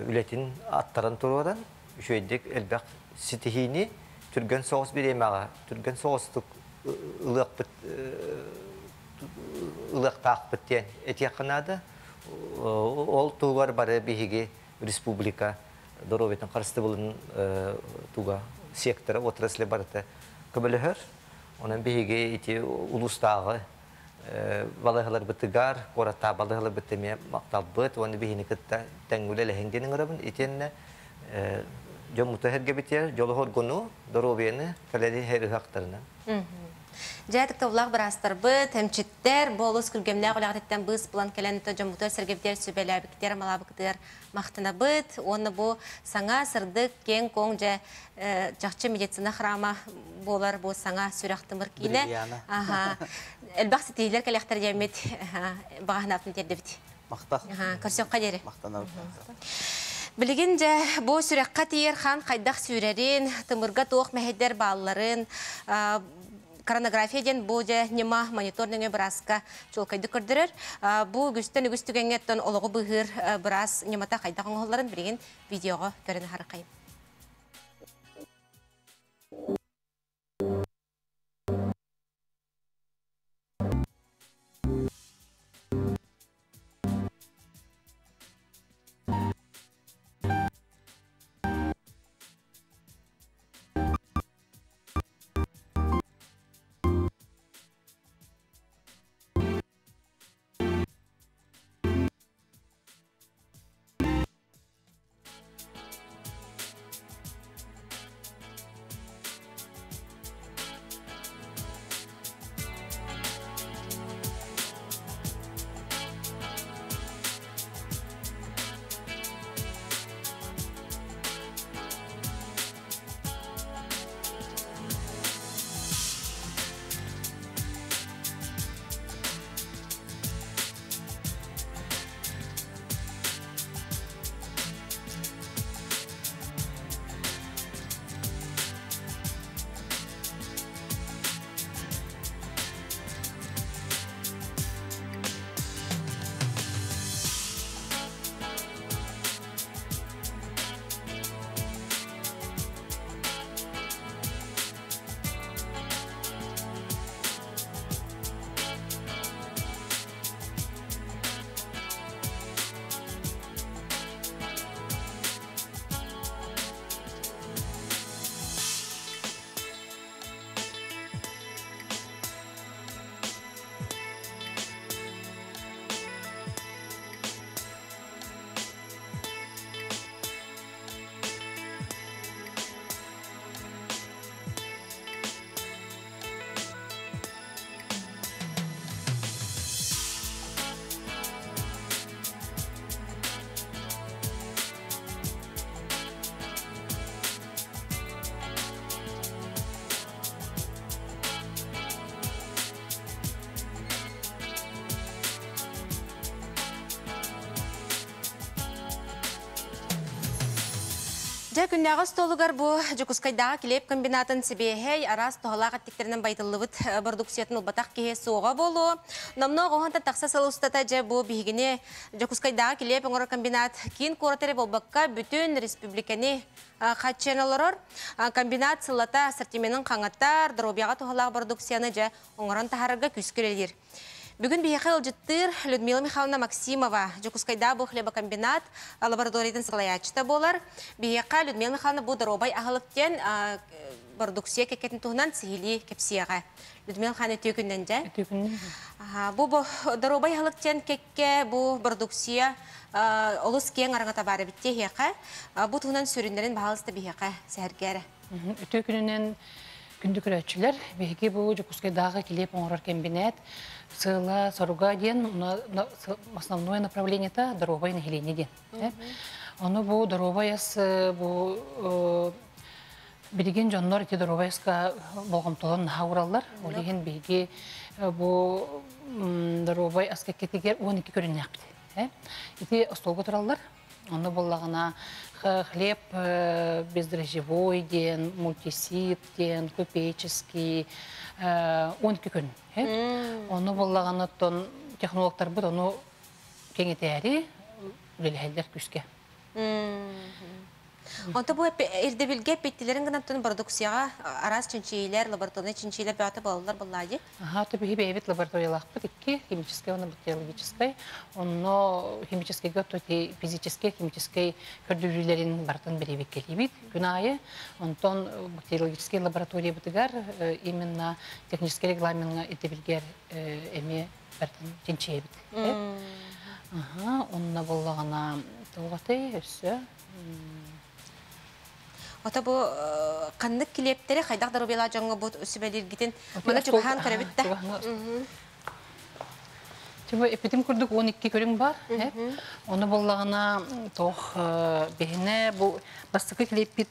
Speaker 3: үлэтин аттаран туруоран, үчүгэйдик элбэх ситиһиини түргэн соҕус бириэмэҕэ, түргэн соҕустук ылыахпыт ылыахтаахпыт диэн этиэххэ наада. Ол туһугар бары биһиги республика доруобуйатын харыстабылын туга сектора, отрасли барыта көмөлөһөр. Онон биһиги ити улуустааҕы балыыһаларбытыгар, куораттааҕы балыыһаларбыт эмиэ махталбыт уонна биһини кытта тэҥҥэ үлэлэһин диэн ыҥырабын. Итиэннэ дьоммуту эһэргэбитигэр дьолу-соргуну, доруобуйаны кэлэри ыһыахтарынан.
Speaker 1: Дьэ, ытыктабыллаах быраастарбыт, эмчиттэр, бу олус күргүөмнээх үлэҕититтэн быыс булан кэлэн дьоммутугар сэргэбитигэр сүбэлээбиккитигэр, амалаабыккытыгар махтанабыт. Уонна бу саҥа, сырдык, киэҥ-куоҥ дьэ чахчы медицина храма буолар бу саҥа сүрэх-тымыр киинэ. Аха. Элбэх ситиһиилэр кэлиэхтэр диэммит баҕаһынаатын тиэрдэбит.
Speaker 2: Махтал.
Speaker 1: Көрсөххө диэри.
Speaker 2: Махтанабыт.
Speaker 1: Билигин дьэ бу сүрэххэ тиийэр хаан хайдах сүүрэрин, тымырга туох мэһэйдэр баалларын, коронография диэн бу дьэ ньыма монитор нөҥүө бырааска чуолкайдык көрдөрөр. Бу үгүстэн үгүс түгэҥҥэ оттон олоҕу быыһыыр быраас ньымата хайдах оҥоһулларын билигин видеоҕа көрөн аһарахайым. Дьэ, күннээҕи остуолугар бу Дьокуускайдааҕы килиэп комбинатын сибиэһэй араас туһалаах эттиктэринэн байытыллыбыт бородууксуйатын ылбатах киһи суоҕа буолуо. Номнуо оҕоһонтон тахса сыл устата дьэ бу биһигини Дьокуускайдааҕы килиэп оҥорор комбинат киин куорат эрэ буолбакка бүтүн республиканы хаччыйан олорор. Комбинат сыллата ассортименын хаҥатар, доруобуйаҕа туһалаах бородууксуйаны дьэ оҥорон таһаарарга күүскэ үлэлиир. Бүгүн биһиэхэ ыалдьыттыыр Людмила Михайловна Максимова, Дьокуускайдааҕы бу хлебокомбинат лабораториятын салайааччыта буолар. Биһиэхэ Людмила Михайловна бу доруобай аһылык диэн бородууксуйа кэккэтин туһунан сиһилии кэпсиэҕэ. Людмила Михайловна үтүө күннэн дьэ.
Speaker 6: Үтүө күннэн.
Speaker 1: Бу доруобай аһылык диэн кэккэ бу бородууксуйа олус киэҥ араҥата баар эбит диэхэ. Бу туһунан сүрүннэрин баһаалыста биһиэхэ сэһэргээрэ.
Speaker 6: Үтүө күнүнэн күндү көрөөччүлэр, биһиги бу Дьокуускайдааҕы килиэп оҥорор кэмбинээт сыала соруга диэн основное направлениета доруобай нэһилиэнньэ диэн. Ону бу доруобай ас бу билигин дьоннор ити доруобай аска болҕомтолорун наһаа уураллар. Ол иһин биһиги бу доруобай ас кэккэтигэр 12 көрүннээхпит. Ити остуолга тураллар. Ону буоллаҕына хлеб бездрожжевой диэн, мультисит диэн, купеческий 12 күн. Ону буоллаҕына оттон технологтарбыт ону кэҥэтээри үлэлэһэллэр күүскэ.
Speaker 1: Онто бу ирдэбилгэ эппиттилэрин гынан бородукцияҕа араас чинчийиилэр, лабораторнай чинчийиилэр бөҕөтө буолаллар буоллаа дии.
Speaker 6: Аха, то биһи бэйэбит лабораториялаахпыт икки, химическэй уонна бактериологическай. Онно химическэйгэ то физическэй, химическэй көрдөрүүлэрин барытын бэрэбиэркэлиибит күн аайы. Онтон бактериологическай лабораториябытыгар именно техническэй регламеҥҥа ирдэбилгэр эмиэ барытын чинчийэбит. Аха, онно буоллаҕына туох өссө?
Speaker 1: Ото бу ханнык килиэптэри хайдах доруобуйалаах дьоҥҥо бу сүбэлииргитин маны чугаһаан көрөбүт да.
Speaker 6: Типа эпитим курдук 12 көрүҥ бар. Оны боллаҕына тох биһине бу бастакы килиэппит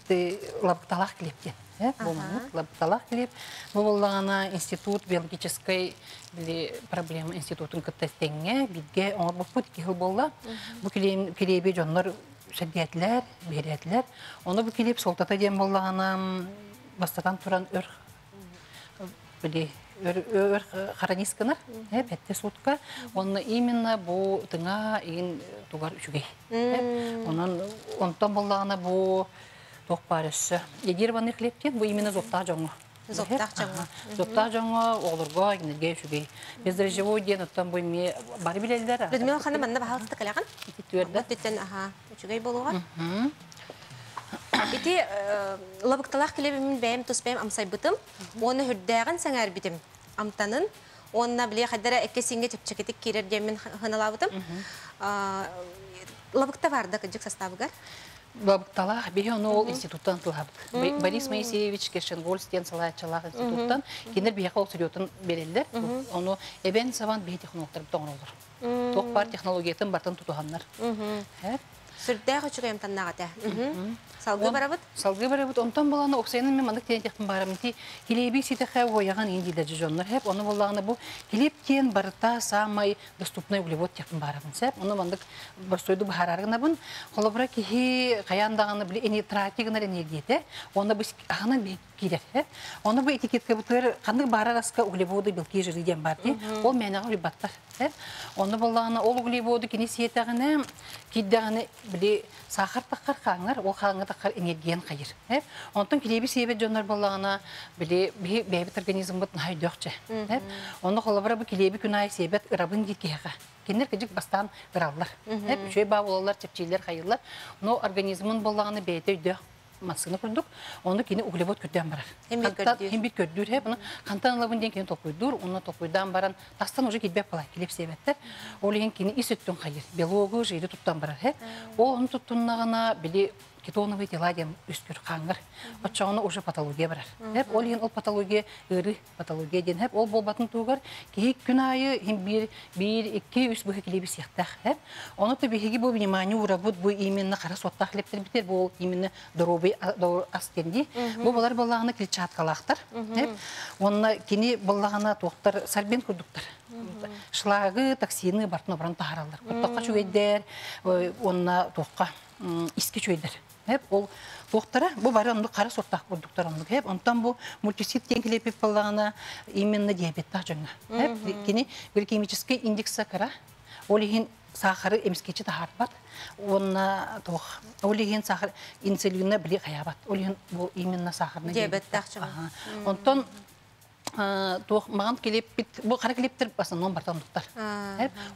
Speaker 6: лабыкталаах килиэп диэн. Бу маннык лабыкталаах килиэп. Бу боллаҕына институт биологическай проблема институтун кытта тэҥҥэ бииргэ оҥорбуппут киһи буолла. Бу килиэби дьоннор сэргээтилэр, биһирээтилэр. Ону бу килиэп суолтата диэн буоллаҕына бастатан туран өр били өр хранис гынар, петте сутка. Онно именно бу тыҥа игин тугар үчүгэй. Онон онтон буоллаҕына бу туох баар өссө. Йодированный хлеб диэн бу именно зоптаах дьоҥҥо.
Speaker 1: Зоптаах дьоҥҥо.
Speaker 6: Зоптаах дьоҥҥо, оҕолорго кинилэргэ үчүгэй. Бездрожжевой диэн оттон бу эмиэ бары билэллэр.
Speaker 1: Людмила ханым манна баһаалыста кэлэҕин.
Speaker 6: Ити
Speaker 1: Түттэн аха үчүгэй буолуоҕа. Ити лабыкталаах килиэбимин бэйэм тус бэйэм амсайбытым. Уонна үрдээҕин сэҥээрбитим. Амтанын уонна били хайдара эккэ-сииҥҥэ чэпчэкитик киирэр диэммин хыналаабытым. Лабыкта бар да кыдьык составыгар.
Speaker 6: Лабыкталаах биһи ону ол институттан тылабыт. Борис Моисеевич Кершенгольц диэн салааччылаах институттан кинилэр биһиэхэ ол сырьетун береллер. Ону эбэн сабан биһи технологтар тоҥороллор. Туох баар технологиятын бартын тутуһаннар.
Speaker 1: Сүрдээх үчүгэй амтаннаах этэ. Салгыы барабыт?
Speaker 6: Салгыы барабыт. Онтон буланы оксайынан мен маннык тиэн техпин барам ти килиэби ситэхэ уояган ин диилэр дьоннор хеп. Ону буллаҕына бу килиэп тиэн барыта самай доступный углевод техпин барабын сеп. Ону маннык простойду баһараргынабын. Холобура киһи хаян даҕаны били эни трати гынар энергияте. Онно бу аһынан киирэр. Оны бу этикетка бутыр ханнык барар аска углеводы, белки, жиры диэн бар ди. Ол мээнэҕэ улибаттар. Онно боллаҕына ол углеводы кини сиэтэҕинэ киирдэҕинэ били сахар таххар хааңар, ол хааҥҥа таххар энергиян хайыр. Онтон килиэби сиэбэт дьоннор боллаҕына били биһи бэйэбит организммыт наһаа өйдөөхчө. Онно холобура бу килиэби күн аайы сиэбэт ырабын диир киһиэхэ. Кинилэр кыдьык бастаан ыраллар. Үчүгэй баа буолаллар, чэпчииллэр, хайыллар. Но организмын боллаҕына бэйэтэ өйдөөх массыына курдук, ону кини углевод көрдөөн барар. Хем бир көрдүүр, хеп, оны хантан ылабын диэн кини толкуйдуур, онно толкуйдаан баран, тастан уже килбэк бала, килип сиэбэттэр. Ол иһин кини ис өттүн хайыр, белогу, жиры туттан барар, хеп. Ол оны туттуннаҕына, били кетоновые тела диэн үскүр хааңар. Оччоҕуна уже патология барар. Хеп, ол иһин ол патология ыарыы патология диэн хеп, ол буолбатын туһугар киһи күн аайы хим бир, бир, икки, үс быһы килиэби сиэхтээх, хеп. Ону то биһиги бу внимание уурабыт, бу именно хара суоттаах хлебтер бу именно здоровый ас диэн Бу булар боллаҕына клетчаткалаахтар. Онно кини боллаҕына туохтар сорбент курдуктар. Шлагы, токсины бартын обран таһараллар. Куттакка чүгэйдер, онна туохка иски чүгэйдер. Хеп ол туохтара бу бары оннук хара сорттаах курдуктар оннук. Хеп онтон бу мультисит диэн килиэппит боллаҕына именно диабеттаах дьоҥҥо. Хеп кини гликемический индекса кыра. Ол иһин сахары эмискечи таһаарбат. Уонна туох ол иһин сахар инсулинна били хаябат. Ол иһин бу именно сахарный
Speaker 1: диабеттаах.
Speaker 6: Онтон туох маған килиэппит бу хара килиэптер в основном бартан туттар.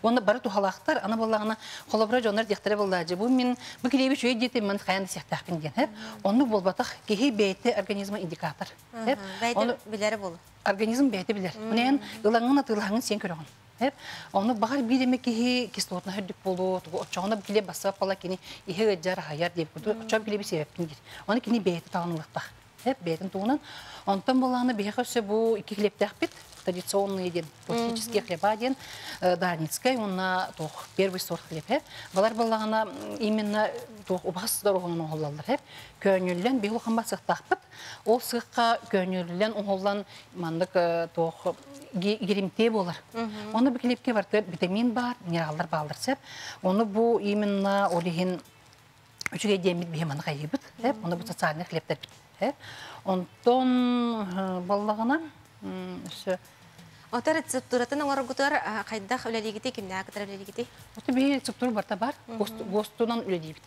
Speaker 6: Уонна бары тухалаахтар, ана боллаҕына холобура дьоннор диэхтэрэ боллаажы. Бу мин бу килиэби үчүгэй диэтим мен хайан сиэхтээхпин диэн. Оннук буолбатах киһи бэйэтэ организма индикатор.
Speaker 1: Бэйэтэ билэрэ болу.
Speaker 6: Организм бэйэтэ билэр. Онен ылаҥын атыылаһаҥын сиэн көрөҕүн. Оны бағар бир эме киһи кислотна хүрдүк болу, очоҕуна бу килиэп бассаап бала кини иһи ыджар хайар диэп курдук, очоҕу килиэби сиэбэппин диир. Оны кини бэйэтэ таҕанылыктах. Бэйэтин тугунан. Онтон болааны биһиэхэ өссө бу икки хлебтээхпит, традиционный диэн, классический хлеба диэн, Дарницкай уонна туох первый сорт хлеб. Балар боллаҕына именно туох убаһас дороһунан оҥоһуллаллар. Көөнньүллэн биһи улахан сыахтаахпыт. Ол сыахха көөнньүллэн оҥоһуллан маннык туох геримтиэ буолар. Оны бу килиэпкэ барта витамин бар, минераллар бааллар сеп. Оны бу именно ол иһин үчүгэй диэммит биһи маны хайыыбыт. Оны бу социальный хлебтер бит. Онтон баллаҕына өссө
Speaker 1: Ота рецептуратын оҥоргутугар хайдах үлэлиигити, кимнээх кытары үлэлиигити?
Speaker 6: Ото биһи рецептура барта бар, ГОСТунан үлэлиибит.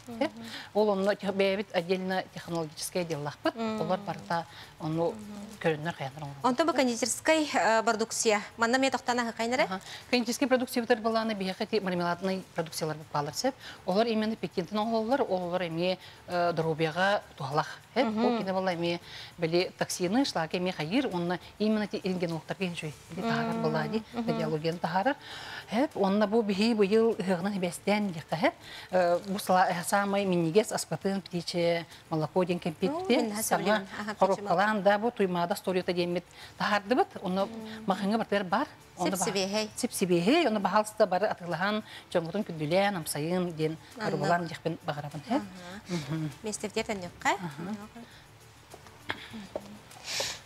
Speaker 6: Ол онно бэйэбит отдельно технологическое отделлаахпыт. Олар барта ону көрүннэр хаянар оҥорор.
Speaker 1: Онтон бу кондитерскай продукция. Манна ме тохтана хакайнара?
Speaker 6: Кондитерский продукция бутар баланы биһиэхэ ти мармеладный продукциялар баалар сеп. Олар именно пекинтен оҥоһуллар, олар эмиэ здоровьяга туһалах. Ол кине балла эмиэ били токсины, шлаки эмиэ хайыр, онно именно ти рентгенологтарга хинчүй. Тахарар булади, радиологияны тахарар. Хеп, онна бу биһи быйыл ыһыгынан хибестен диэххэ хеп. Бу самай миннигес аспатын птичье молоко диэн кэмпиэтти саҥа хоруопкалаан да бу Туймаада сториота диэммит тахардыбыт. Онно махыңа бартыгар бар.
Speaker 1: Сип-сибиэһэй.
Speaker 6: Сип-сибиэһэй, онно баһаалыста бары атыылаһан, дьоҥҥутун күндүлээн, амсайын диэн барыбалаан диэхпин баҕарабын. Хеп.
Speaker 1: Миэстэтигэр төннүөххэ.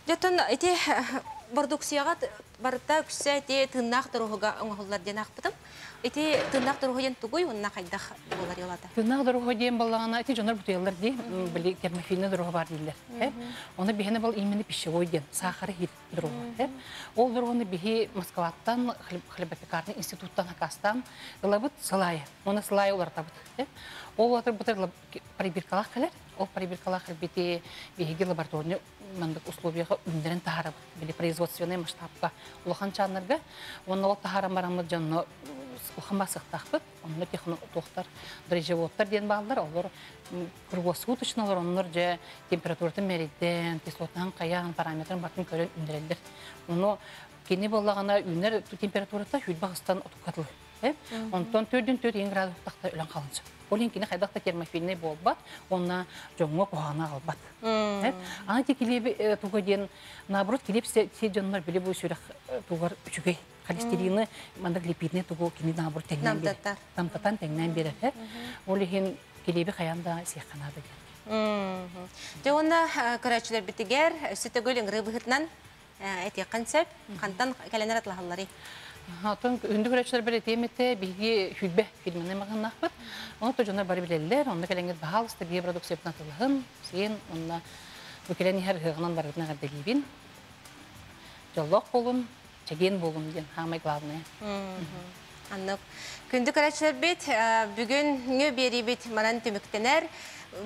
Speaker 1: Дьотон ити бордуксияҕа барыта үксэ ити тыыннаах доруоһуга оҥоһуллар диэн аахпытым. Ити тыыннаах доруоһу диэн тугуй уонна хайдах буолар йолата?
Speaker 6: Тыыннаах доруоһу диэн баллаҕына ити дьоннор бутуйаллар дии, били термофильный доруоһу бар дииллэр. Оны биһине бол именно пищевой диэн, сахары хир доруоһу. Ол доруоһуну биһи Москваттан хлебопекарный институттан акастан ылабыт сылайы. Оны сылайы улартабыт. Ол улатыр пробиркалаах кэлэр. Ол пробиркалаах кэлбити биһиги лаборатория мандык условияға үндерин таһарабыт. Били производственный масштабка улахан чааннарга. Онно ол таһаран бараммыт дьонно улахан басыктаахпыт. Онно технотуохтар, дрожжеводтар диэн бааллар. Олор круглосуточно олор оннор же температуратын мериден, кислотан каян, параметрын бартын көрөн үндереллер. Ону кини боллагана үннер температурата хүлбагыстан отуккатыл. Онтон төрдүн төрт ең градус тақта өлөн қалынсы. Ол кини хайдах та термофильный болбат, онна жоңго кухана албат. Ана те килеби туга диэн, наоборот, килеп се дьоннор били бу сүрэх тугар үчүгэй. Холестерины, мандак липидный тугу кини наоборот теңнен берер. Намтатан теңнен берер. Ол иһин килеби хаянда сиэхханада диэн.
Speaker 1: Дьэ уонна көрөөччүлэр битигэр өссө төгүл ыҥырыы быһыытынан этиэххин сөп. Хантан кэлэнэр атлаһалларый?
Speaker 6: Отон үндү көрөөччүлэр бер этиэмете биһиги хүлбэ фильмini мағыннахпыт. Оны то дьоннор бары билеллер, онно кэлэҥҥит баһаалыста бие продукциябытын атылаһын, сиэн, онна бу кэлэн иһэр ыһыаҕынан барытын эҕэрдэлиибин. Дьоллоох буолун, чэгиэн буолун диэн самое главное.
Speaker 1: Аннык. Күндү көрөөччүлэрбит, бүгүн биэриибит манан түмүктэнэр.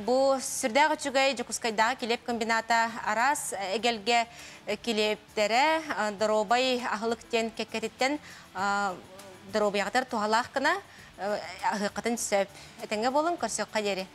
Speaker 1: Бу сүрдээх үчүгэй Дьокуускайдааҕы килиэп комбината араас эгэлгэ килиэптэрэ доруобай аһылык диэн кэккэтиттэн доруобуйаҕытыгар туһалаах гына аһыаххытын сөп. Этэҥҥэ буолуҥ, көрсүөххэ диэри.